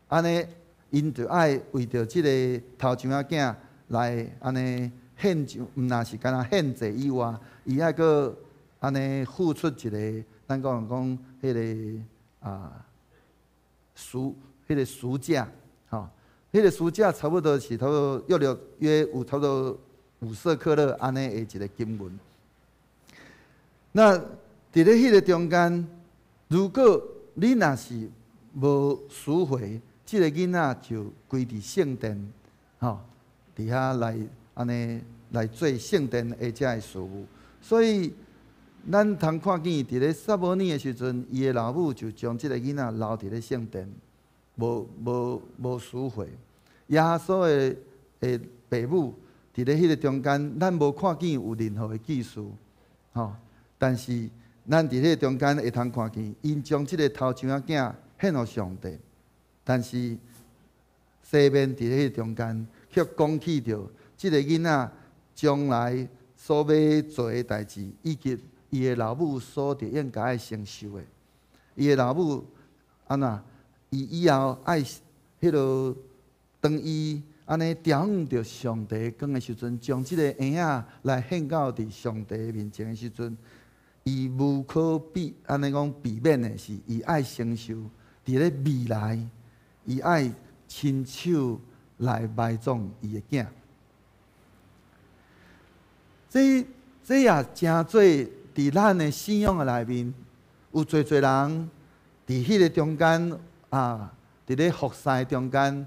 Speaker 4: 按呢，𪜶就愛為著這个頭上仔囝來按呢獻上，毋若是干焦獻祭以外，伊愛閣按呢付出一个，咱講講彼个啊贖，彼个贖價，吼，彼个贖價差不多是差不多約略約有差不多5舍客勒按呢的一个金銀。那佇咧彼个中間，如果你若是無贖回，這个囡仔就歸佇聖殿，吼，佇遐來按呢來做聖殿的這个事務。所以，咱通看見佇咧撒母耳的時陣，伊的老母就將這个囡仔留佇咧聖殿，無贖回。耶穌的爸母佇咧彼个中間，咱無看見有任何的記事，吼，但是咱佇彼个中間會通看見，𪜶將這个頭上仔囝獻予上帝，但是西面佇彼个中間卻講起著這个囡仔將來所欲做的代誌，以及伊的老母所著應該愛承受的。伊的老母按怎？伊以後愛彼个當伊按呢調向著上帝光的時陣，將這个嬰仔來獻到佇上帝面前的時陣，伊無可避，按呢講避免的是，伊愛承受佇咧未來，伊愛親手來埋葬伊的囝。這也成做佇咱的信仰的內面，有濟濟人佇彼个中間啊，伫咧服侍中間，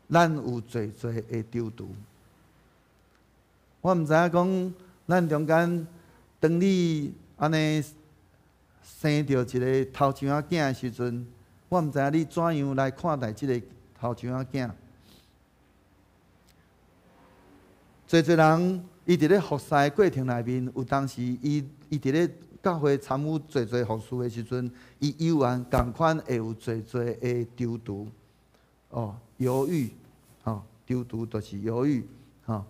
Speaker 4: 咱有濟濟的躊躇。我毋知影講，咱中間，當你按呢生著一个頭像仔囝的時陣，我毋知影你怎樣來看待這个頭像仔囝。濟濟人，伊佇咧服侍的過程內面，有當時伊佇咧教會參與濟濟服事的時陣，伊猶原仝款會有濟濟的躊躇，哦，猶豫，吼，躊躇就是猶豫，吼，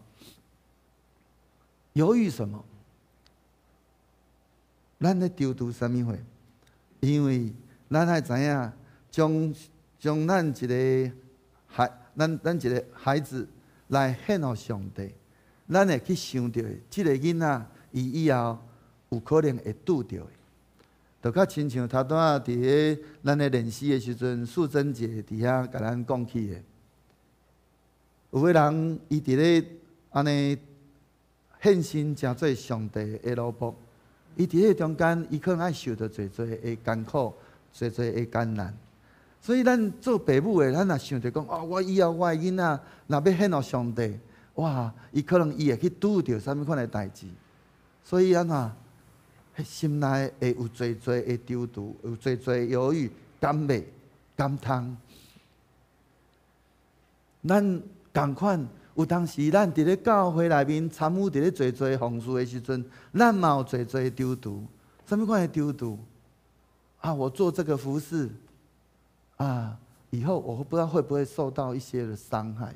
Speaker 4: 猶豫什麼？咱咧躊躇啥物貨？因為咱愛知影，將咱一个孩，咱一个孩子來獻予上帝，咱會去想著這个囡仔，伊以後有可能會拄著的，就較親像頭拄仔佇咧咱咧練習的時陣，素貞姐佇遐共咱講起的。有个人伊佇咧按呢獻身成做上帝的奴僕，伊佇彼中間，伊可能愛受著濟濟的艱苦，濟濟的艱難。所以咱做爸母的，咱若想著講，哦，我以後我的囡仔若欲獻予上帝，哇，伊可能伊會去拄著啥物款的代誌。所以按怎？心內會有濟濟的躊躇，有濟濟猶豫，敢袂敢通？咱仝款有當時，咱佇咧教會內面參與佇咧濟濟奉事的時陣，咱嘛有濟濟躊躇。啥物款的躊躇？啊，我做這個服事，啊，以後我不知道會不會受到一些的傷害，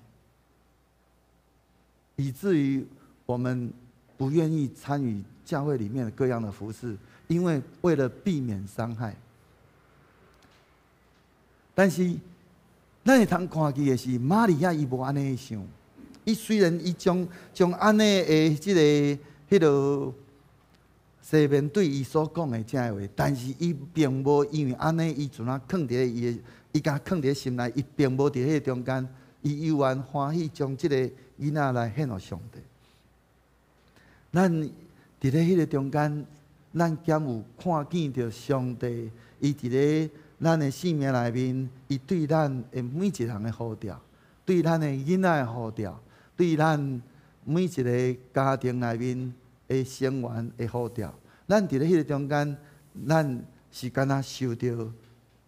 Speaker 4: 以至於我們不願意參與教會裡面的各樣的服事，因為為了避免傷害。但是，咱會通看見的是，瑪利亞伊無按呢想。伊雖然伊將按呢的這个彼个西面對伊所講的這个話，但是伊並無因為按呢，伊就若囥佇咧伊的，伊共囥佇咧心內，伊並無佇彼个中間，伊猶原歡喜將這个囡仔來獻予上帝。咱佇咧彼个中間，咱敢有看見著上帝？伊佇咧咱的生命內面，伊對咱的每一人的呼召，對咱的囡仔的呼召，對咱每一个家庭內面的成員的呼召。咱佇咧彼个中間，咱是敢若受著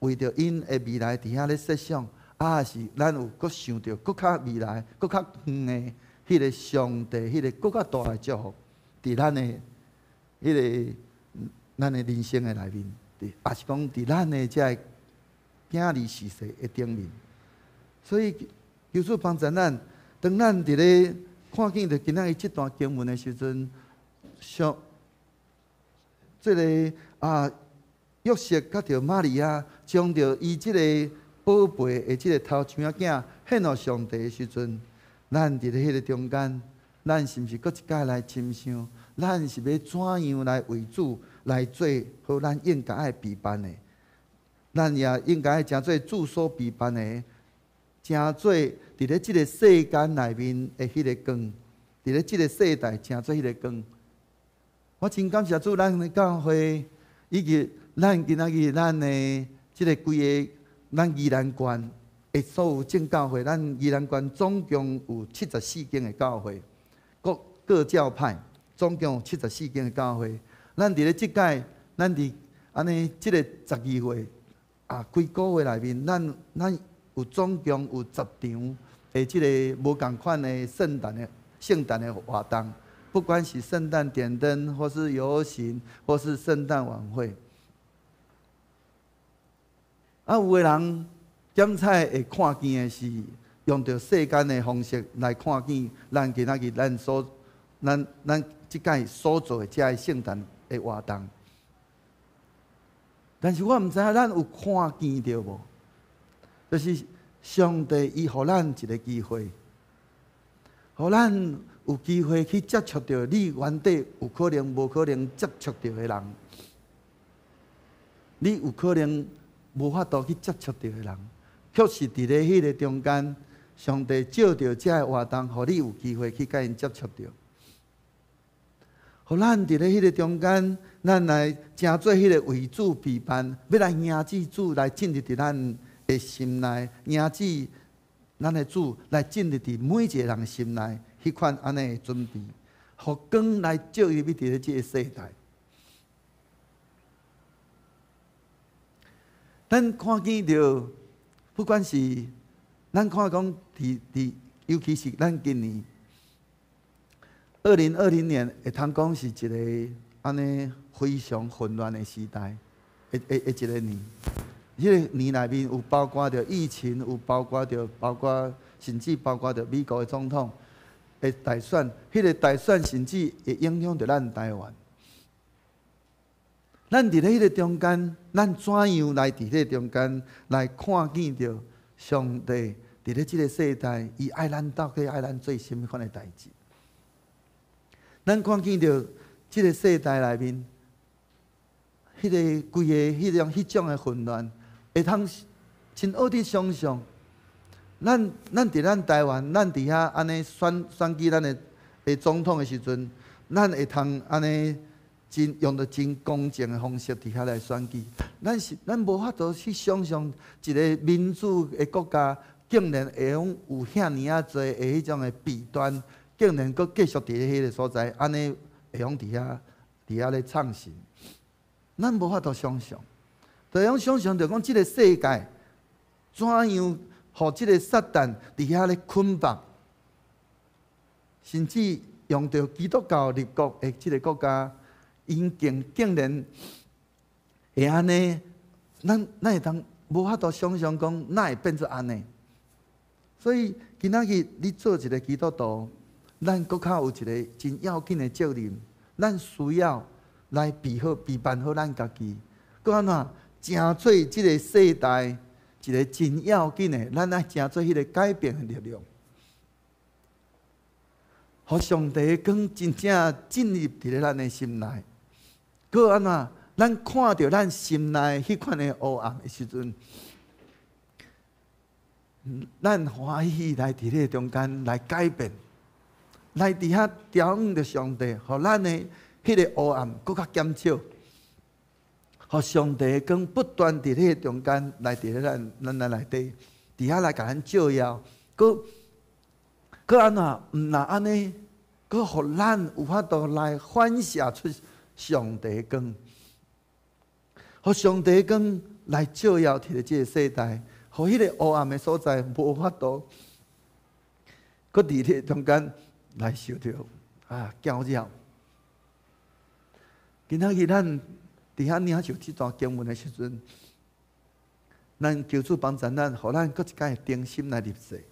Speaker 4: 為著𪜶的未來佇遐咧設想，抑是咱有閣想著閣較未來、閣較遠的彼个上帝、彼个閣較大的祝福？佇咱的彼个咱的人生的內面，抑是講佇咱的這个囝兒序世的頂面。所以求主幫助咱，當咱佇咧看見著今仔日這段經文的時陣，上這个啊約瑟佮著瑪利亞將著伊這个寶貝的這个頭像仔囝獻予上帝的時陣，咱佇咧彼个中間，咱是毋是閣一擺來深想？咱是欲怎樣來為主來做好咱應該愛備辦的？咱也應該愛成做主所備辦的，成做佇咧這个世間內面的彼个光，佇咧這个世代成做彼个光。我真感謝主，咱的教會以及咱今仔日咱的這个規个咱宜蘭縣的所有正教會，咱宜蘭縣總共有74間的教會，各各教派總共有七十四間的教會。咱佇咧這屆，咱佇按呢這个12月啊，幾个月內面，咱有總共有10場的這个無仝款的聖誕的活動，不管是聖誕點燈，或是遊行，或是聖誕晚會。啊，有的人檢採會看見的是用著世間的方式來看見咱今仔日咱所咱咱這擺所做的這个聖誕的活動。但是我毋知影咱有看見著無？就是上帝伊予咱一个機會，予咱有機會去接觸著你原底有可能無可能接觸著的人，你有可能無法度去接觸著的人，卻是佇咧彼个中間，上帝藉著這个活動，予你有機會去共𪜶接觸著。予咱佇咧彼个中間，咱來成做彼个為主備辦，欲來迎接主來進入佇咱的的心內，迎接咱的主來進入佇每一个人的心內，彼款按呢的準備，予光來照入去佇咧這个世代。咱看見著，不管是咱看講佇，尤其是咱今年2020年，會通講是一个按呢非常混亂的時代，的一个年。彼个年內面有包括著疫情，有包括著包括甚至包括著美國的總統的大選，彼个大選甚至會影響著咱台灣。咱佇咧彼个中間，咱怎樣來佇彼個中間來看見著上帝佇咧這个世代，伊愛咱到底愛咱做啥物款的代誌？咱看見著這个世代內面，彼个規个彼種的混亂，會通真學佇想像。咱佇咱台灣，咱佇遐按呢選舉咱的總統的時陣，咱會通按呢真用著真公正的方式佇遐來選舉。咱無法度去想像一个民主的國家，竟然會用有遐爾仔濟的彼種的弊端，竟然閣繼續佇咧彼个所在，按呢會用佇遐咧創新。咱無法度想像，就用想像著講，這个世界怎樣，予這个撒旦佇遐咧捆綁，甚至用著基督教立國的這个國家，𪜶竟然會按呢？咱會當無法度想像講，哪會變做按呢？所以今仔日你做一个基督徒，咱閣較有一个真要緊的責任，咱需要來備好、備辦好咱家己，閣按怎成做這个世代一个真要緊的，咱愛成做彼个改變的力量，予上帝的光真正進入佇咧咱的心內。閣按怎？咱看著咱心內彼款的黑暗的時陣，咱歡喜來佇咧中間來改變，來佇遐調仰著上帝，予咱的彼个黑暗閣較減少，予上帝的光不斷佇咧中間來佇咧咱的內底，佇遐來共咱照耀，閣按怎？毋若按呢，閣予咱有法度來反射出上帝的光，予上帝的光來照耀佇咧這个世代，予彼个黑暗的所在無法度，閣佇咧中間來受著攪擾。今仔日咱佇遐領受這段經文的時陣，咱求主幫助咱，予咱閣一擺重新來立誓、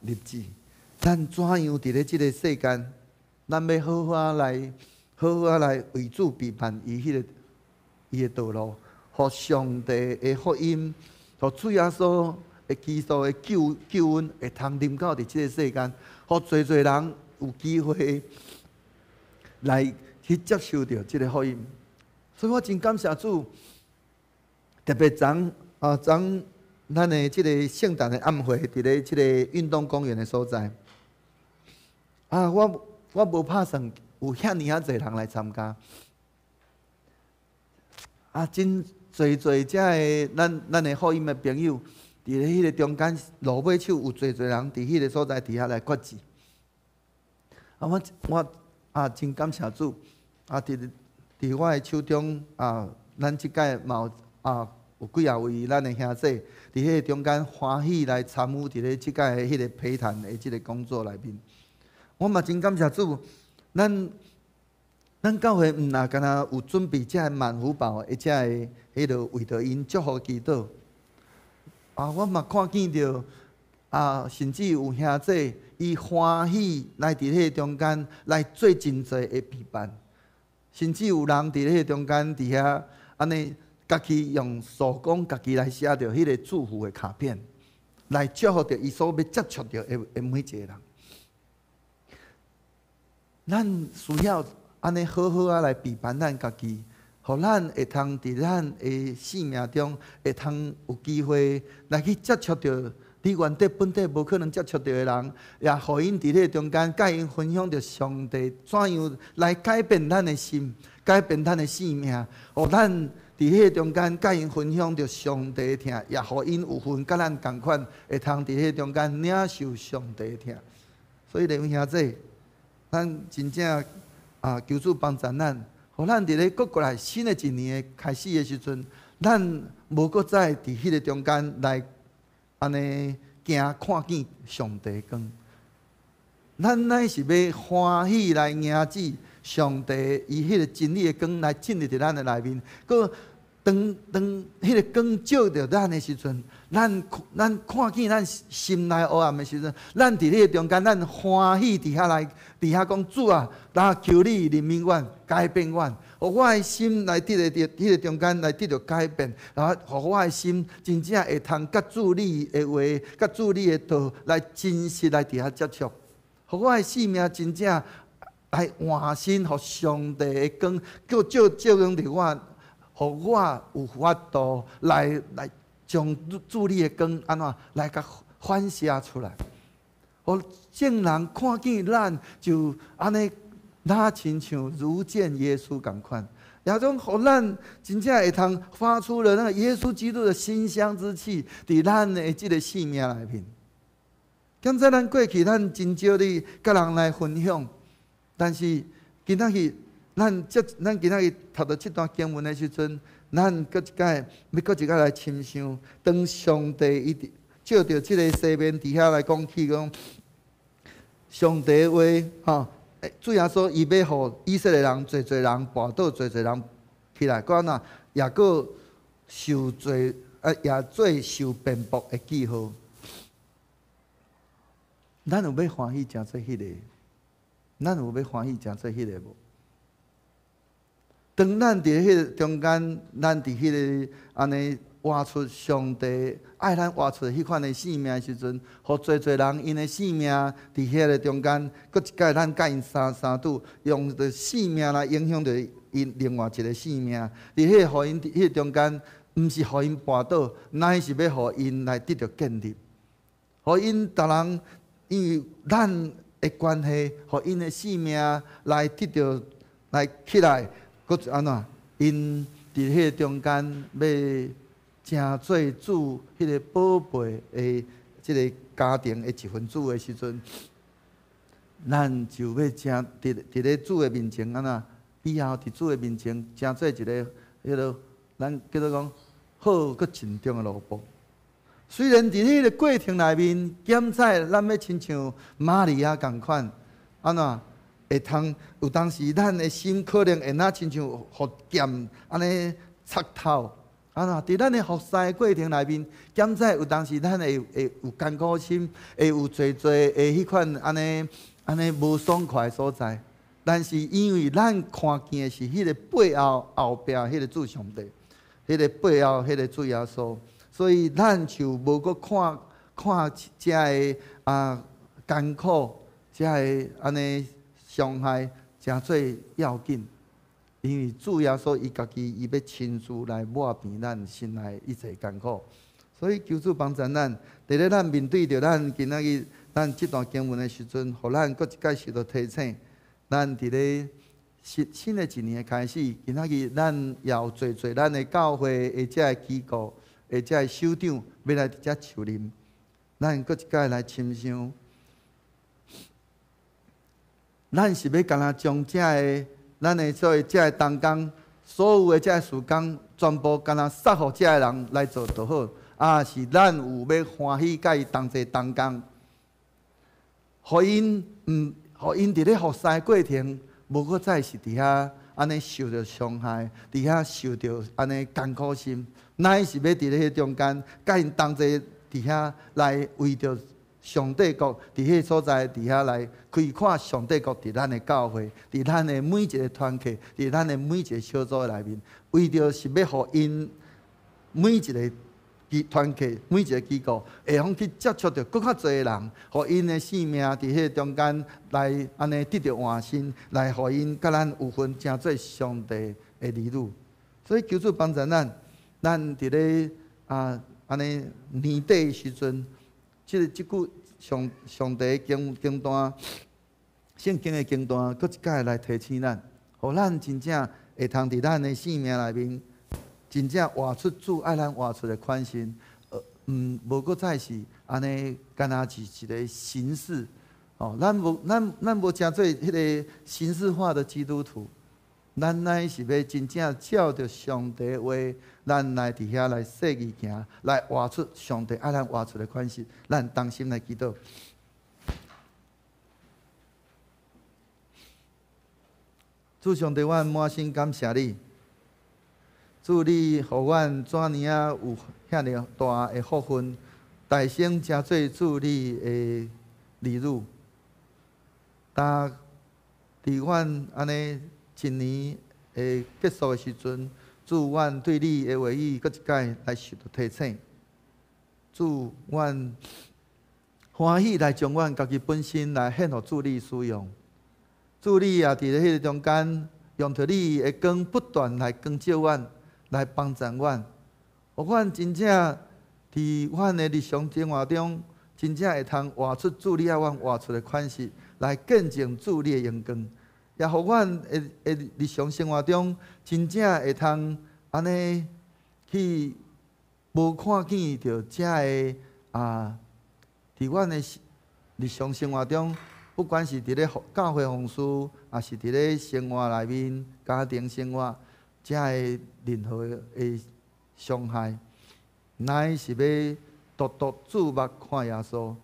Speaker 4: 立志。咱怎樣佇咧這个世間，咱欲好好仔來，好好仔來為主備辦伊彼个伊的道路，予上帝的福音，予主耶穌的基督的救恩會通臨到佇這个世間，予濟濟人有機會來去接受著這个福音。所以我真感謝主，特別昨昨咱的這个聖誕的晚會，佇咧這个運動公園的所在，我無拍算有遐爾仔濟人來參加，真濟濟遮的咱的福音的朋友，佇咧彼个中間路尾手有濟濟人佇彼个所在佇遐來決志。我真感謝主，佇我的手中咱這擺嘛有有幾仔位咱的兄弟，佇彼個中間歡喜來參與佇咧這擺的彼个陪壇的這个工作內面。我嘛真感謝主，咱教會毋若干焦有準備這个萬福包的這个彼落為著𪜶祝福祈禱。我嘛看見著甚至有兄弟伊歡喜來佇彼個中間來做真濟的備辦，甚至有人佇彼個中間佇遐按呢，家己用手工家己來寫著彼个祝福的卡片，來祝福著伊所欲接觸著的每一个人。咱需要按呢好好仔來備辦咱家己，予咱會通佇咱的生命中會通有機會來去接觸著你原底本底無可能接觸著的人，也予𪜶佇咧中間，佮𪜶分享著上帝怎樣來改變咱的心，改變咱的生命，予咱佇彼个中間，佮𪜶分享著上帝的疼，也予𪜶有份佮咱仝款，會通佇彼個中間領受上帝的疼。所以，弟兄姊，咱真正啊，求主幫助咱，予咱佇咧閣過來新的一年的開始的時陣，咱無閣再佇彼個中間來按呢驚看見上帝光。咱乃是欲歡喜來迎接上帝，伊彼個真理的光來進入佇咱的內面。閣當當彼個光照著咱的時陣，咱看見咱心內黑暗的時陣，咱佇彼個中間，咱歡喜佇遐來，佇遐講主啊，來求你憐憫阮，改變阮，予我的心來得著佇彼個中間來得著改變，然後予我的心真正會通佮主你的話，佮主你的道來真實來佇遐接觸。予我的生命真正來換新，予上帝的光閣照照亮佇我，予我有法度來將主你的光按怎來共反射出來，予眾人看見咱就按呢，若親像如見耶穌仝款，也種予咱真正會通發出了那個耶穌基督的馨香之氣，佇咱的這个生命內面。敢知咱過去咱真少咧佮人來分享，但是今仔日咱這咱今仔日讀著這段經文的時陣，咱閣一擺欲閣一擺來深想，當上帝伊照著這个西面佇遐來講起講，上帝話吼，主耶穌伊欲予以色列人濟濟人跋倒，濟濟人起來，閣按怎也閣受罪啊，也做受鞭縛的記號。咱有欲歡喜成做彼个？咱有欲歡喜成做彼个無？當咱佇彼個中間，咱佇彼个按呢活出上帝愛咱活出彼款的生命的時陣，予濟濟人𪜶的生命佇彼个中間，閣一擺咱佮𪜶相拄，用著生命來影響著𪜶另外一个生命。佇彼个予𪜶佇彼个中間，毋是予𪜶跋倒，乃是欲予𪜶來得著建立，予𪜶逐人。因為咱的關係，予𪜶的生命來得著來起來，閣按怎？𪜶佇彼個中間欲成做主彼个寶貝的這个家庭的一份子的時陣，咱就欲成佇咧主的面前按怎？以後佇主的面前成做一个彼个咱叫做講好閣慎重的奴僕。雖然佇彼个過程內面，檢採咱欲親像瑪利亞仝款，按怎會通有當時咱的心可能會若親像予劍按呢插透，按怎佇咱的服侍過程內面，檢採有當時咱會有艱苦心，會有濟濟的彼款按呢按呢無爽快的所在。但是因為咱看見的是彼个背後後壁彼个主上帝，彼个背後彼个主耶穌。所以咱就無閣看看遮个啊艱苦，遮个按呢傷害，誠做要緊。因為主耶穌伊家己伊欲親自來抹平咱心內一切艱苦。所以求主幫助咱，佇咧咱面對著咱今仔日咱這段經文的時陣，予咱閣一擺受著提醒。咱佇咧新新的一年的開始，今仔日咱也有濟濟咱的教會的遮个機構。或者的首長欲來佇遮受任，咱閣一擺來深想，咱是欲干焦將遮个咱的所謂遮个同工，所有的遮个事工，全部干焦捒予遮个人來做就好，抑是咱有欲歡喜佮伊同齊同工，予𪜶毋，予𪜶佇咧服侍過程，無閣再是佇遐按呢受著傷害，佇遐受著按呢艱苦心。乃是欲佇咧彼中間，佮𪜶同齊佇遐來為著上帝國，佇彼个所在佇遐來開闊上帝國，佇咱的教會，佇咱的每一个團契，佇咱的每一个小組內面，為著是欲予𪜶每一个機團契，每一个機構，會通去接觸著閣較濟的人，予𪜶的生命佇彼个中間來按呢得著換新，來予𪜶佮咱有份成做上帝的兒女。所以求主幫助咱。咱佇咧啊按呢年底的時陣，這个這句上上帝經經段，聖經的經段，閣一擺來提醒咱，予咱真正會通佇咱的生命內面，真正活出主愛咱活出的款式，無閣再是按呢，敢若是一个形式。哦，咱無成做彼个形式化的基督徒，咱乃是欲真正照著上帝話，咱來佇遐來細意行，來活出上帝愛咱活出的款式。咱同心來祈禱。主上帝，阮滿心感謝你。主，你予阮這爾仔有遐爾大的福分，大聲成做主你的兒女。但佇阮按呢一年的結束的時陣，主，阮對你的話語閣一擺來受著提醒。主，阮歡喜來將阮家己本身來獻予主你使用。主，你也佇咧彼個中間，用著你的光不斷來光照阮，來幫助阮，予阮真正佇阮的日常生活中，真正會通活出主你愛阮活出的款式，來見證主你的榮光，也予阮的日常生活中，真正會通按呢去無看見著遮的啊，佇阮的日常生活中。不管是佇咧教會奉事，抑是佇咧生活內面、家庭生活，遮的任何的傷害，乃是欲獨獨注目看耶穌。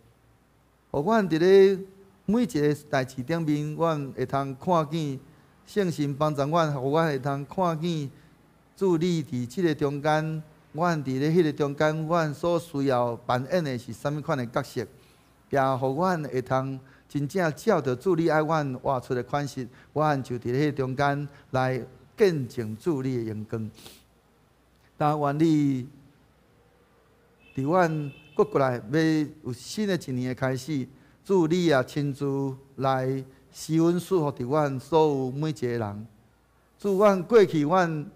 Speaker 4: 予阮佇咧每一个代誌頂面，阮會通看見聖神幫助阮，予阮會通看見主你佇這个中間，阮佇咧彼个中間，阮所需要扮演的是啥物款的角色，也予阮會通真正照著主你愛阮活出的款式，阮就佇彼中間來見證主你的榮光。但願你佇阮閣過來欲有新的一年的開始，主你也親自來施恩賜福佇阮所有每一个人。主，阮過去阮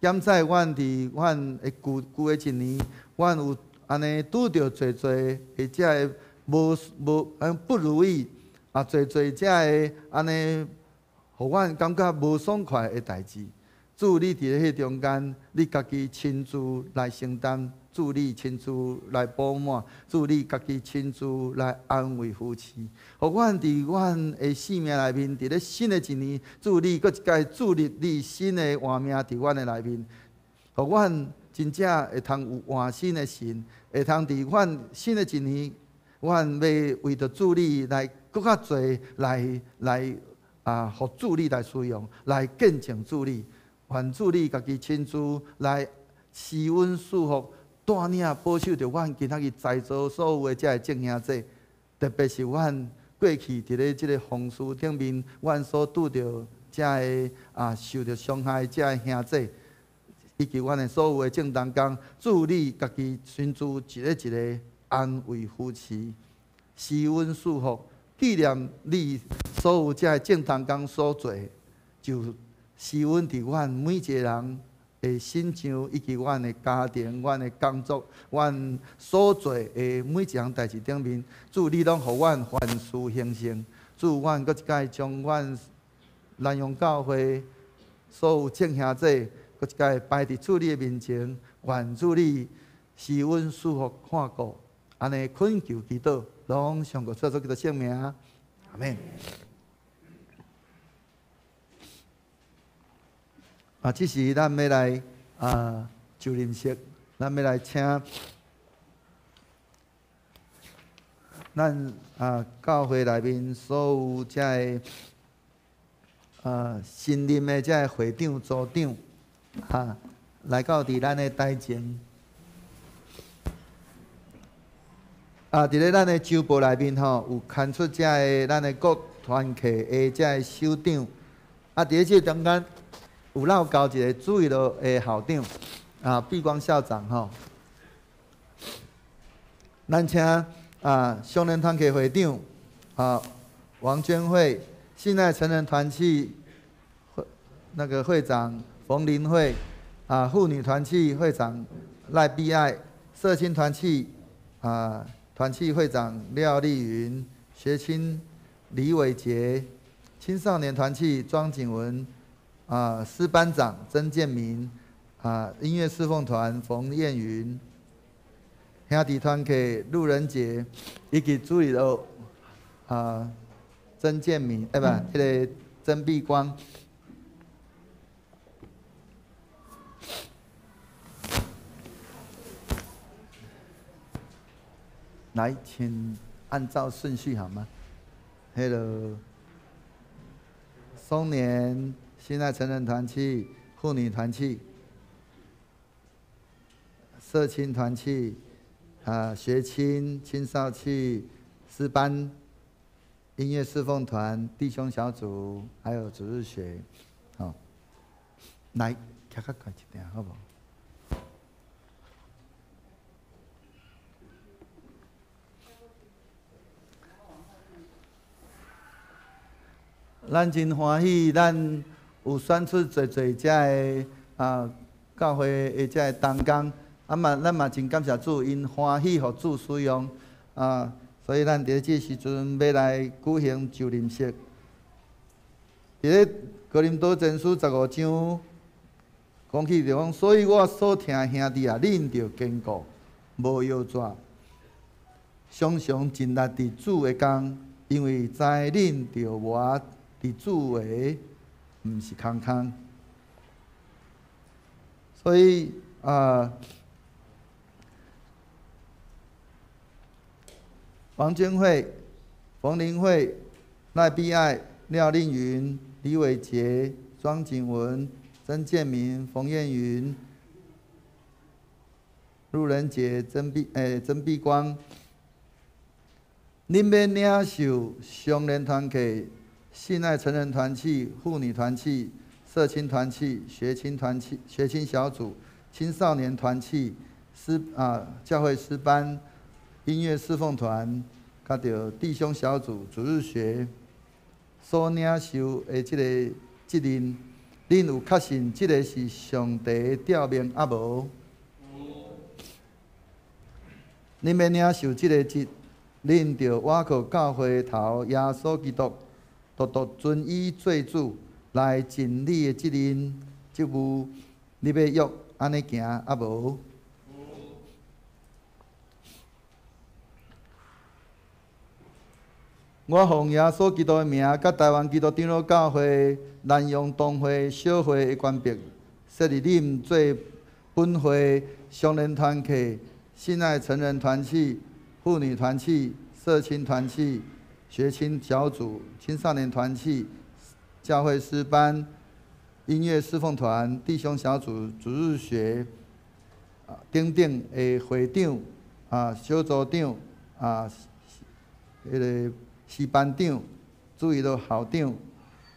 Speaker 4: 檢採阮佇阮的舊舊的一年，阮有按呢拄著濟濟的遮的無無不如意。啊，濟濟遮的按呢，予阮感覺無爽快的代誌，主你佇咧彼中間，你家己親自來承擔，主你親自來補滿，主你家己親自來安慰扶持，予阮佇阮的生命內面，佇咧新的一年，主你閣一擺注入你新的活命佇阮的內面，予阮真正會通有換新的神，會通佇阮新的一年，阮欲為著主你來。閣較濟來來啊，予主你來使用，來見證主你，願主你家己親自來施恩賜福，帶領保守著阮今仔日在座所有的遮的眾兄弟，特別是阮過去佇咧這个風事頂面，阮所拄著遮的啊受著傷害遮的兄弟，以及阮的所有的眾同工，主你家己親自一个一个安慰扶持，施恩賜福。紀念你所有遮的眾同工所做，就施恩佇阮每一个人的身上，以及阮的家庭、阮的工作、阮所做的每一項代誌頂面，主你攏予阮凡事興盛。主，阮閣一擺將阮南陽教會所有眾兄弟，閣一擺擺佇主你的面前，願主你施恩賜福看顧，按呢懇求祈禱。攏上過主耶穌基督聖名，阿們。啊，這時咱欲來啊，就認識，咱欲來請咱啊教會內面所有遮的啊新任的遮的會長、組長，哈，來到佇咱的台前。啊，佇咧咱的週報內面吼，有刊出遮的咱的各團契的遮的首長。啊，佇咧這個中間有落交一個主日的校長，啊，畢光校長吼。咱請啊，少年團契會長啊，王娟慧，信愛成人團契會那個會長馮林慧，啊，婦女團契會長賴碧愛，社青團契啊。團契會長廖麗雲，學青李偉傑，青少年團契莊景文，啊，師班長曾建明，啊，音乐侍奉团冯燕云，兄弟团契路人杰，以及主日学啊曾建明，欸不，彼个曾碧光。来，请按照顺序好吗？彼个松年新爱成人团契、妇女团契、社青团契、啊学青、青少契、诗班、音乐侍奉团、弟兄小组，还有主日学，好，来，徛较快一点，好无？咱真歡喜，咱有選出濟濟遮个啊教會的遮个同工，啊嘛，咱嘛真感謝主，𪜶歡喜予主使用啊，所以咱佇這時陣欲來舉行就任式。佇咧哥林多前書15章講起就講，所以我所疼兄弟啊，恁著堅固，無搖逝，常常盡力佇主的工，因為知恁著活佇主的，毋是空空。所以啊，王娟慧、馮林慧、賴碧愛、廖令雲、李偉傑、莊景文、曾建明、馮燕雲、路人杰、曾碧光，恁欲領受少年團契、信愛成人團契、婦女團契、社青團契、學青團契、學青小組、青少年團契、詩啊教會詩班、音樂侍奉團，佮著弟兄小組、主日學所領受的這個責任，恁有確信這個是上帝的召命抑無？恁欲領受這個職，恁著倚靠教會頭耶穌基督，獨獨尊伊做主，來盡你的責任職務。你欲約按呢行抑無？我奉耶穌基督的名，佮台灣基督長老教會南洋東會小會的權柄，設立恁做本會少年團契、信愛成人團契、婦女團契、社青團契、學青小組、青少年團契、教會詩班、音樂侍奉團、弟兄小組、主日學等等的會長、啊小組長、啊彼个詩班長、主日學校長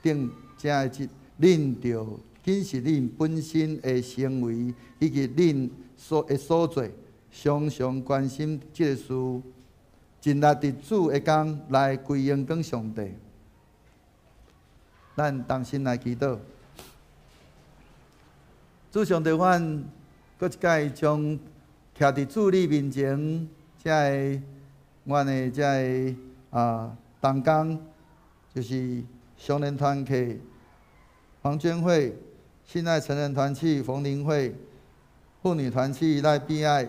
Speaker 4: 等遮的職，恁著謹慎恁本身的行為以及恁所的所做，常常關心這個事，盡力佇主的工來歸榮光上帝。咱同心來祈禱，主上帝，阮閣一擺將徛佇主你面前，遮个阮的遮个啊同工，就是少年團契、黃娟慧、信愛成人團契、馮林慧、婦女團契賴碧愛、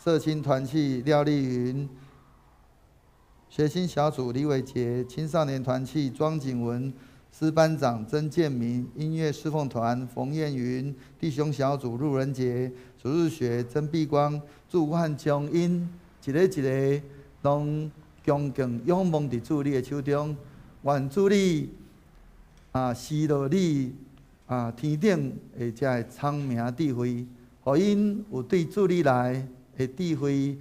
Speaker 4: 社青團契廖麗雲、學青小組李偉傑、青少年團契莊景文、詩班長曾建明、音樂侍奉團馮燕雲、弟兄小組路人杰、主日學曾碧光，主阮將𪜶一个一个攏恭敬仰望佇主你的手中，願主你啊賜落你啊天頂的遮个聰明智慧，予𪜶有對主你來的智慧，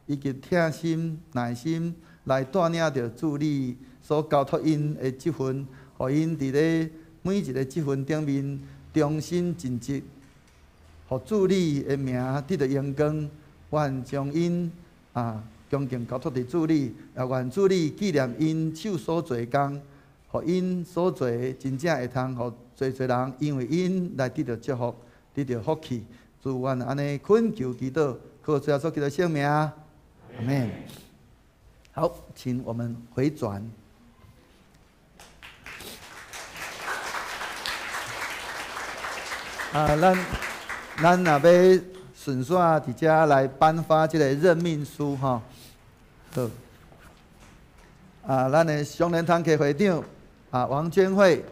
Speaker 4: 以及疼心耐心來帶領著主你所交託𪜶的職分，予𪜶佇咧每一个職分頂面忠心盡職，予主你的名得著榮光。願將𪜶啊恭敬交託佇主你，也願主你紀念𪜶手所做的工，予𪜶所做的真正會通予濟濟人因為𪜶來得著祝福，得著福氣。主阮按呢懇求祈禱，靠主耶穌基督聖名，阿們。好，請我們回轉。啊，咱咱若欲順紲佇遮來頒發這个任命書吼。好，啊，咱的雙連團契會長啊，王娟慧，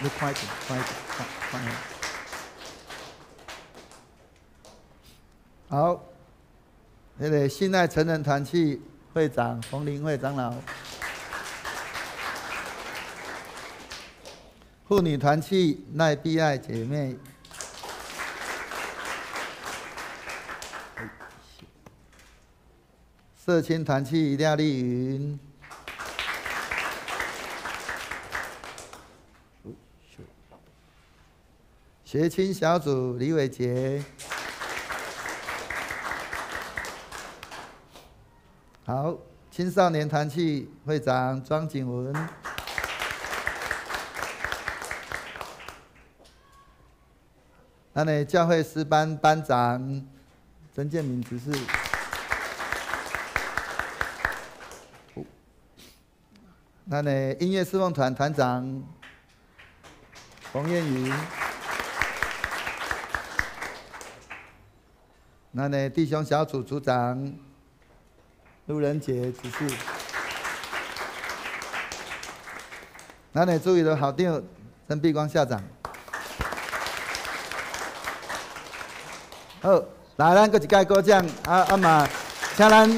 Speaker 4: 你快點，快點，快快點。好，彼个信愛成人團契會長洪林慧長老，婦女團契賴碧愛姐妹，社青團契廖麗雲，學青小組李偉傑。好，青少年團契會長莊景文，咱的教會詩班班長曾建明執事，咱的音樂侍奉團團長洪艷雲，咱的弟兄小組組長路人杰執事，咱的注意的校長曾碧光校長。好，來，咱閣一擺鼓掌，啊啊嘛，請咱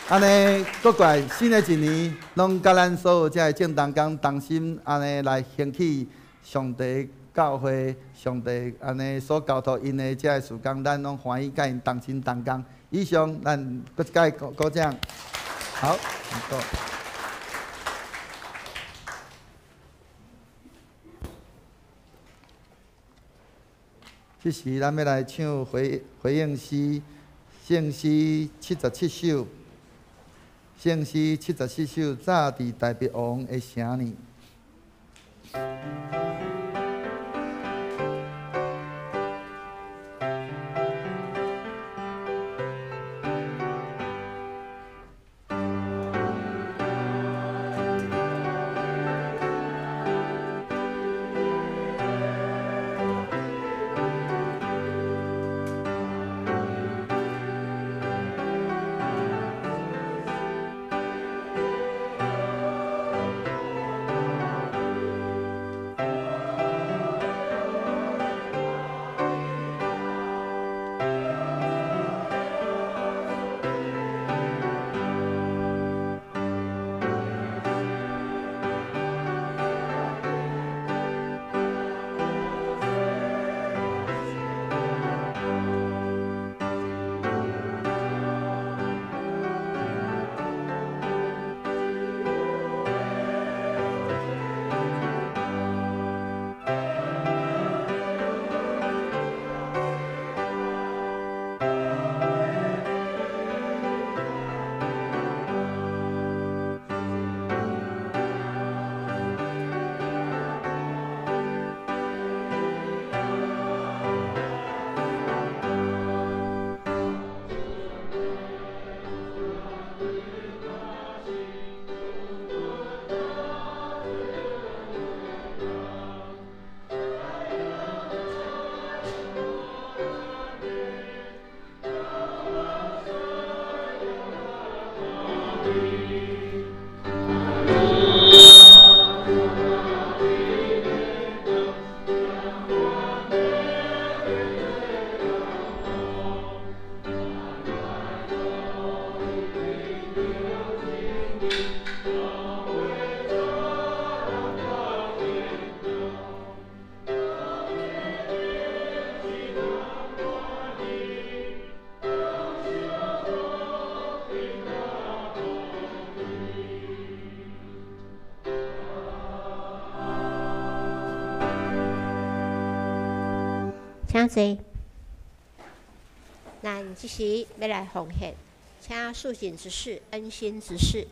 Speaker 4: 按呢，閣過來新的一年，攏佮咱所有遮的眾同工同心按呢來興起上帝教會，上帝按呢所交託𪜶的遮个事工，咱攏歡喜佮𪜶同心同工。以上，咱閣一擺鼓鼓掌。好，唔該。這時，咱欲來唱回回應詩，聖詩77首，聖詩77首，早佇大衛王的城裡。
Speaker 3: 請坐。咱這時欲來奉獻，請素錦執事、恩心執事。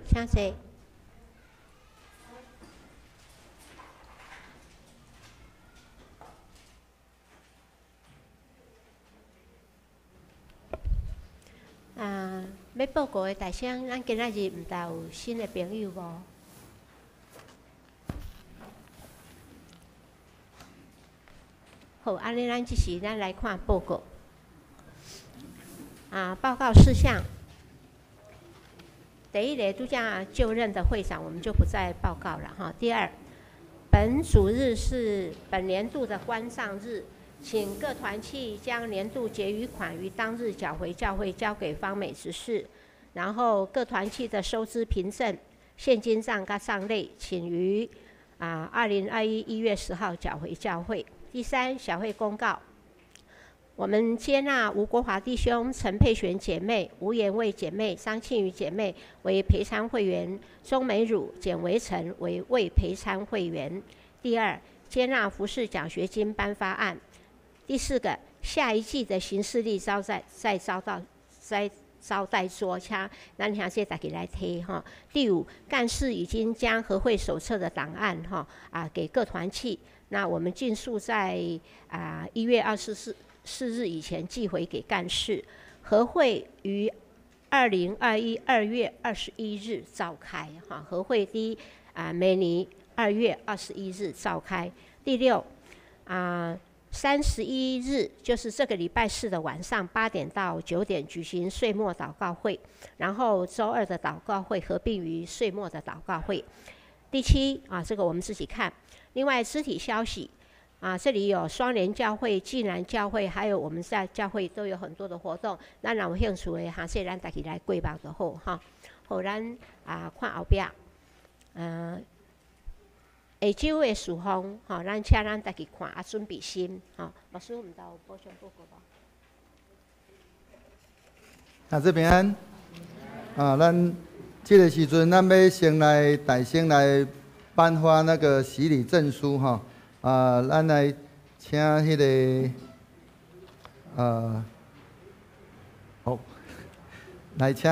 Speaker 3: 请坐。啊，欲报告的大声，咱今仔日毋知有新的朋友无？好，按呢，咱这时咱来看报告。啊，报告事项。第一个，拄才就任的会长，我们就不再报告了哈。第二，本主日是本年度的关账日。请各团契将年度结余款于当日缴回教会，交给方美执事。然后各团契的收支凭证、现金账佮账类，请于2021 1月10号缴回教会。第三，小会公告，我们接纳吴国华弟兄、陈佩璇姐妹、吴延蔚姐妹、张庆瑜姐妹为陪参会员，钟美汝、简维成为未陪参会员。第二，接纳服饰奖学金颁发案。第四个，下一季的行事历招待再招到再招待桌，请咱兄弟大家来提哈。第五，干事已经将合会手册的档案哈给各团契，那我们尽速在1月24日以前寄回给干事。合会于2021 2月21日召开哈，合会第每年2月21日召开。第六。31日，就是这个礼拜四的晚上8点到9点举行岁末祷告会，然后周二的祷告会合并于岁末的祷告会。第七啊，这个我们自己看。另外肢体消息啊，这里有双联教会、济南教会，还有我们在教会都有很多的活动。咱若有兴趣的，哈，说咱大家来过目就好哈。好，咱看后壁，下周的事奉，吼，咱请咱家己看，准备心，吼。牧师，毋知有补充报告无？
Speaker 4: 啊，这平安。啊，咱这个时阵，咱欲先来大声来颁发那个洗礼证书，吼。啊，咱来请彼个，好，来请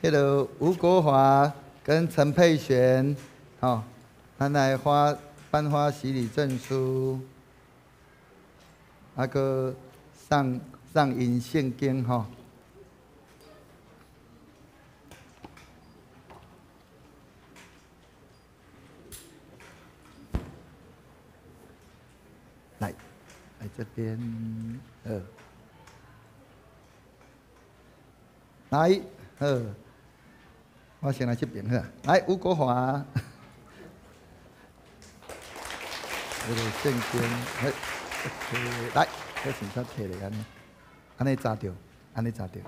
Speaker 4: 彼个吴国华跟陈佩璇，吼。咱来发颁发洗礼证书，啊，阁送送𪜶圣经吼。来，来这边，来，好，我先来这边好，来吴国华。这个圣经，嘿，来，我先煞提咧按呢，按呢扎著，按呢扎著。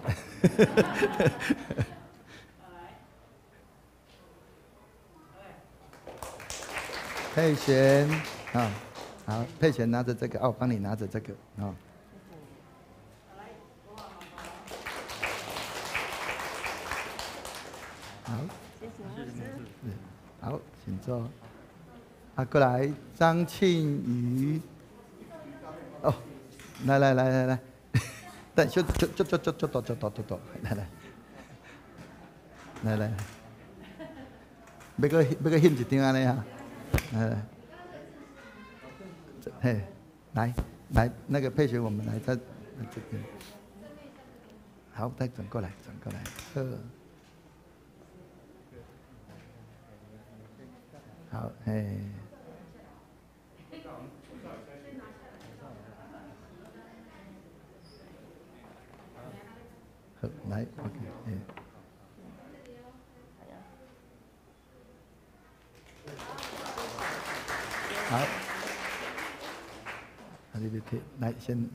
Speaker 4: 佩璇，啊，好，佩璇拿着这个，哦，我帮你拿着这个，啊。好，好，请坐。啊，过来，张庆瑜。哦，来来来来来，等小就就就就就多就多就多，来来，来来，欲阁欲阁翕一张按呢哈，来来，嘿，来来，那个佩璇，我们来在这边，好，再转过来，转过来，好，好，嘿。好，来，OK，哎。好，啊，你别提，来先。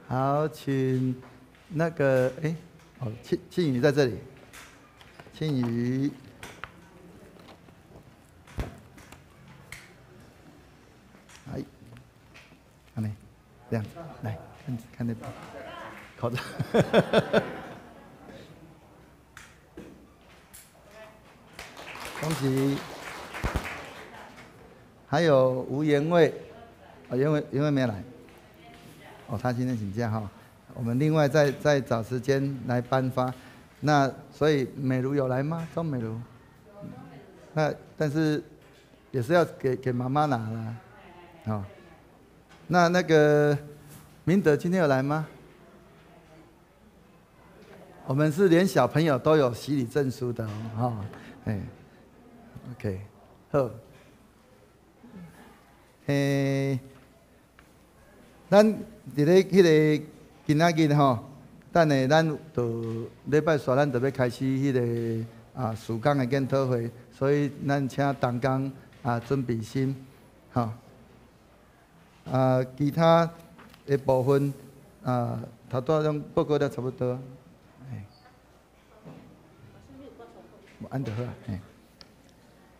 Speaker 4: 好，请那个，哎，哦，庆庆宇在这里，庆宇，来，按呢，这样子，来看看那边，口罩。恭喜！还有吴延卫，哦，延卫延卫没来，哦，他今天请假哈。我們另外再找時間來頒發。那所以美如有來嗎？鍾美如？那但是也是要給媽媽拿啦，哦。那個明德今天有來嗎？我們是連小朋友都有洗禮證書的哦，哎，OK，好，咱佇咧彼个今仔日吼，等下咱就禮拜四咱就欲開始彼个事工的研討會，所以咱請同工準備心，吼。其他的部分頭拄仔攏報告得差不多。按就好啊。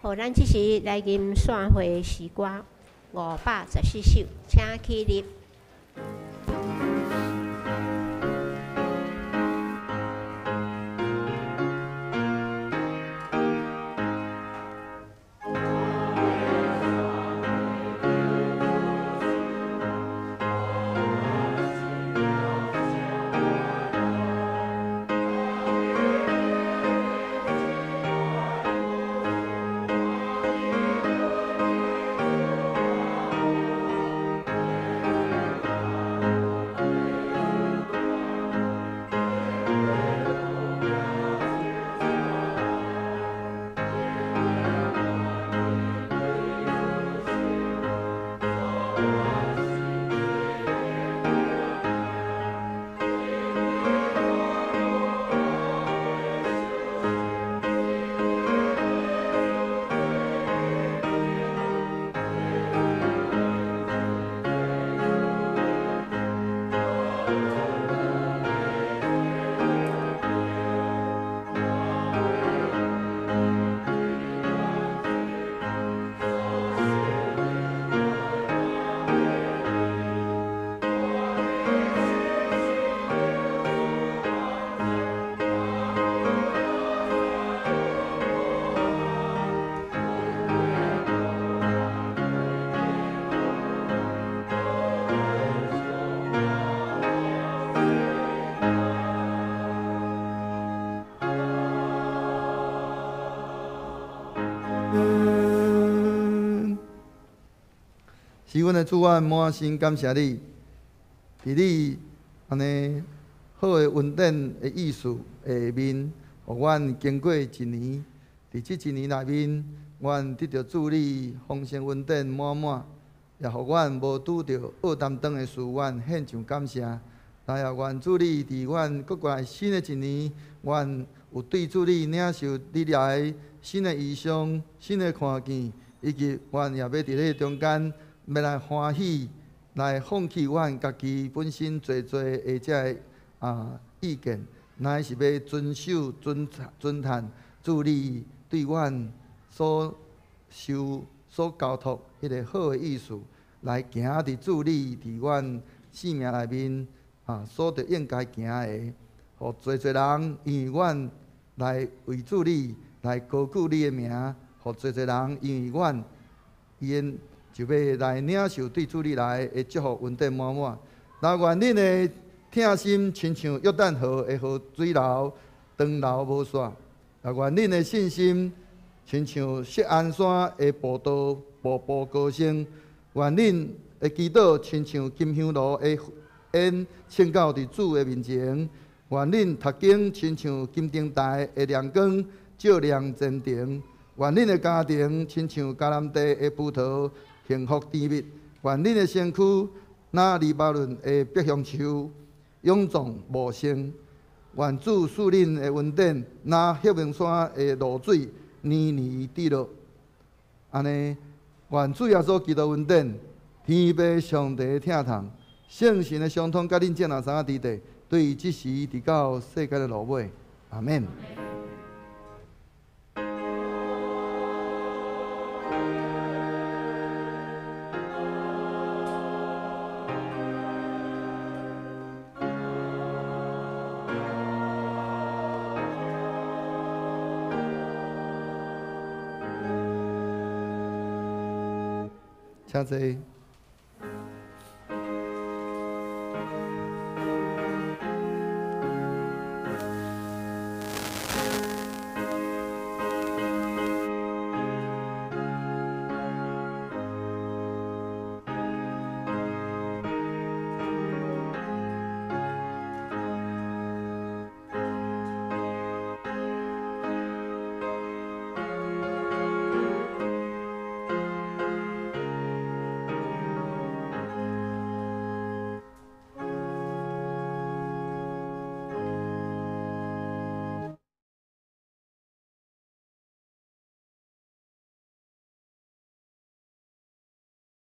Speaker 3: 好，咱這時來吟散會詩歌514首，請起立。
Speaker 4: 是阮的主，阮滿心感謝你，佇你按呢好的恩典的意思下面，予阮經過一年，佇這一年內面，阮得著主你豐盛恩典滿滿，也予阮無拄著惡擔當的事，阮獻上感謝。來啊，願主你佇阮閣過來新的一年，阮有對主你領受你來新的異象、新的看見，以及阮也欲佇咧中間。欲來歡喜，來放棄阮家己本身濟濟的這个意見，乃是欲遵守、遵遵主你對阮所受、所交託彼个好的意思，來行佇主你佇阮生命內面所著應該行的，予濟濟人因為阮來為主你來高舉你的名，予濟濟人因為阮𪜶就欲來領受對主你來的祝福恩典滿滿。若願恁的疼心親像約旦河的河水流，長流無煞；若願恁的信心親像錫安山的步道，步步高升；願恁的祈禱親像金香爐的煙，升到佇主的面前；願恁讀經親像金燈臺的亮光，照亮前程；願恁的家庭親像迦南地的葡萄，幸福甜蜜。願恁的身軀若黎巴嫩的柏香樹，勇壯茂盛。願主賜恁的恩典，若黑門山的露水，年年滴落。按呢，願主耶穌基督恩典，天父上帝的疼痛，聖神的相通，佮恁眾人三仔佇地，對這時直到世界的落尾。阿們。請坐。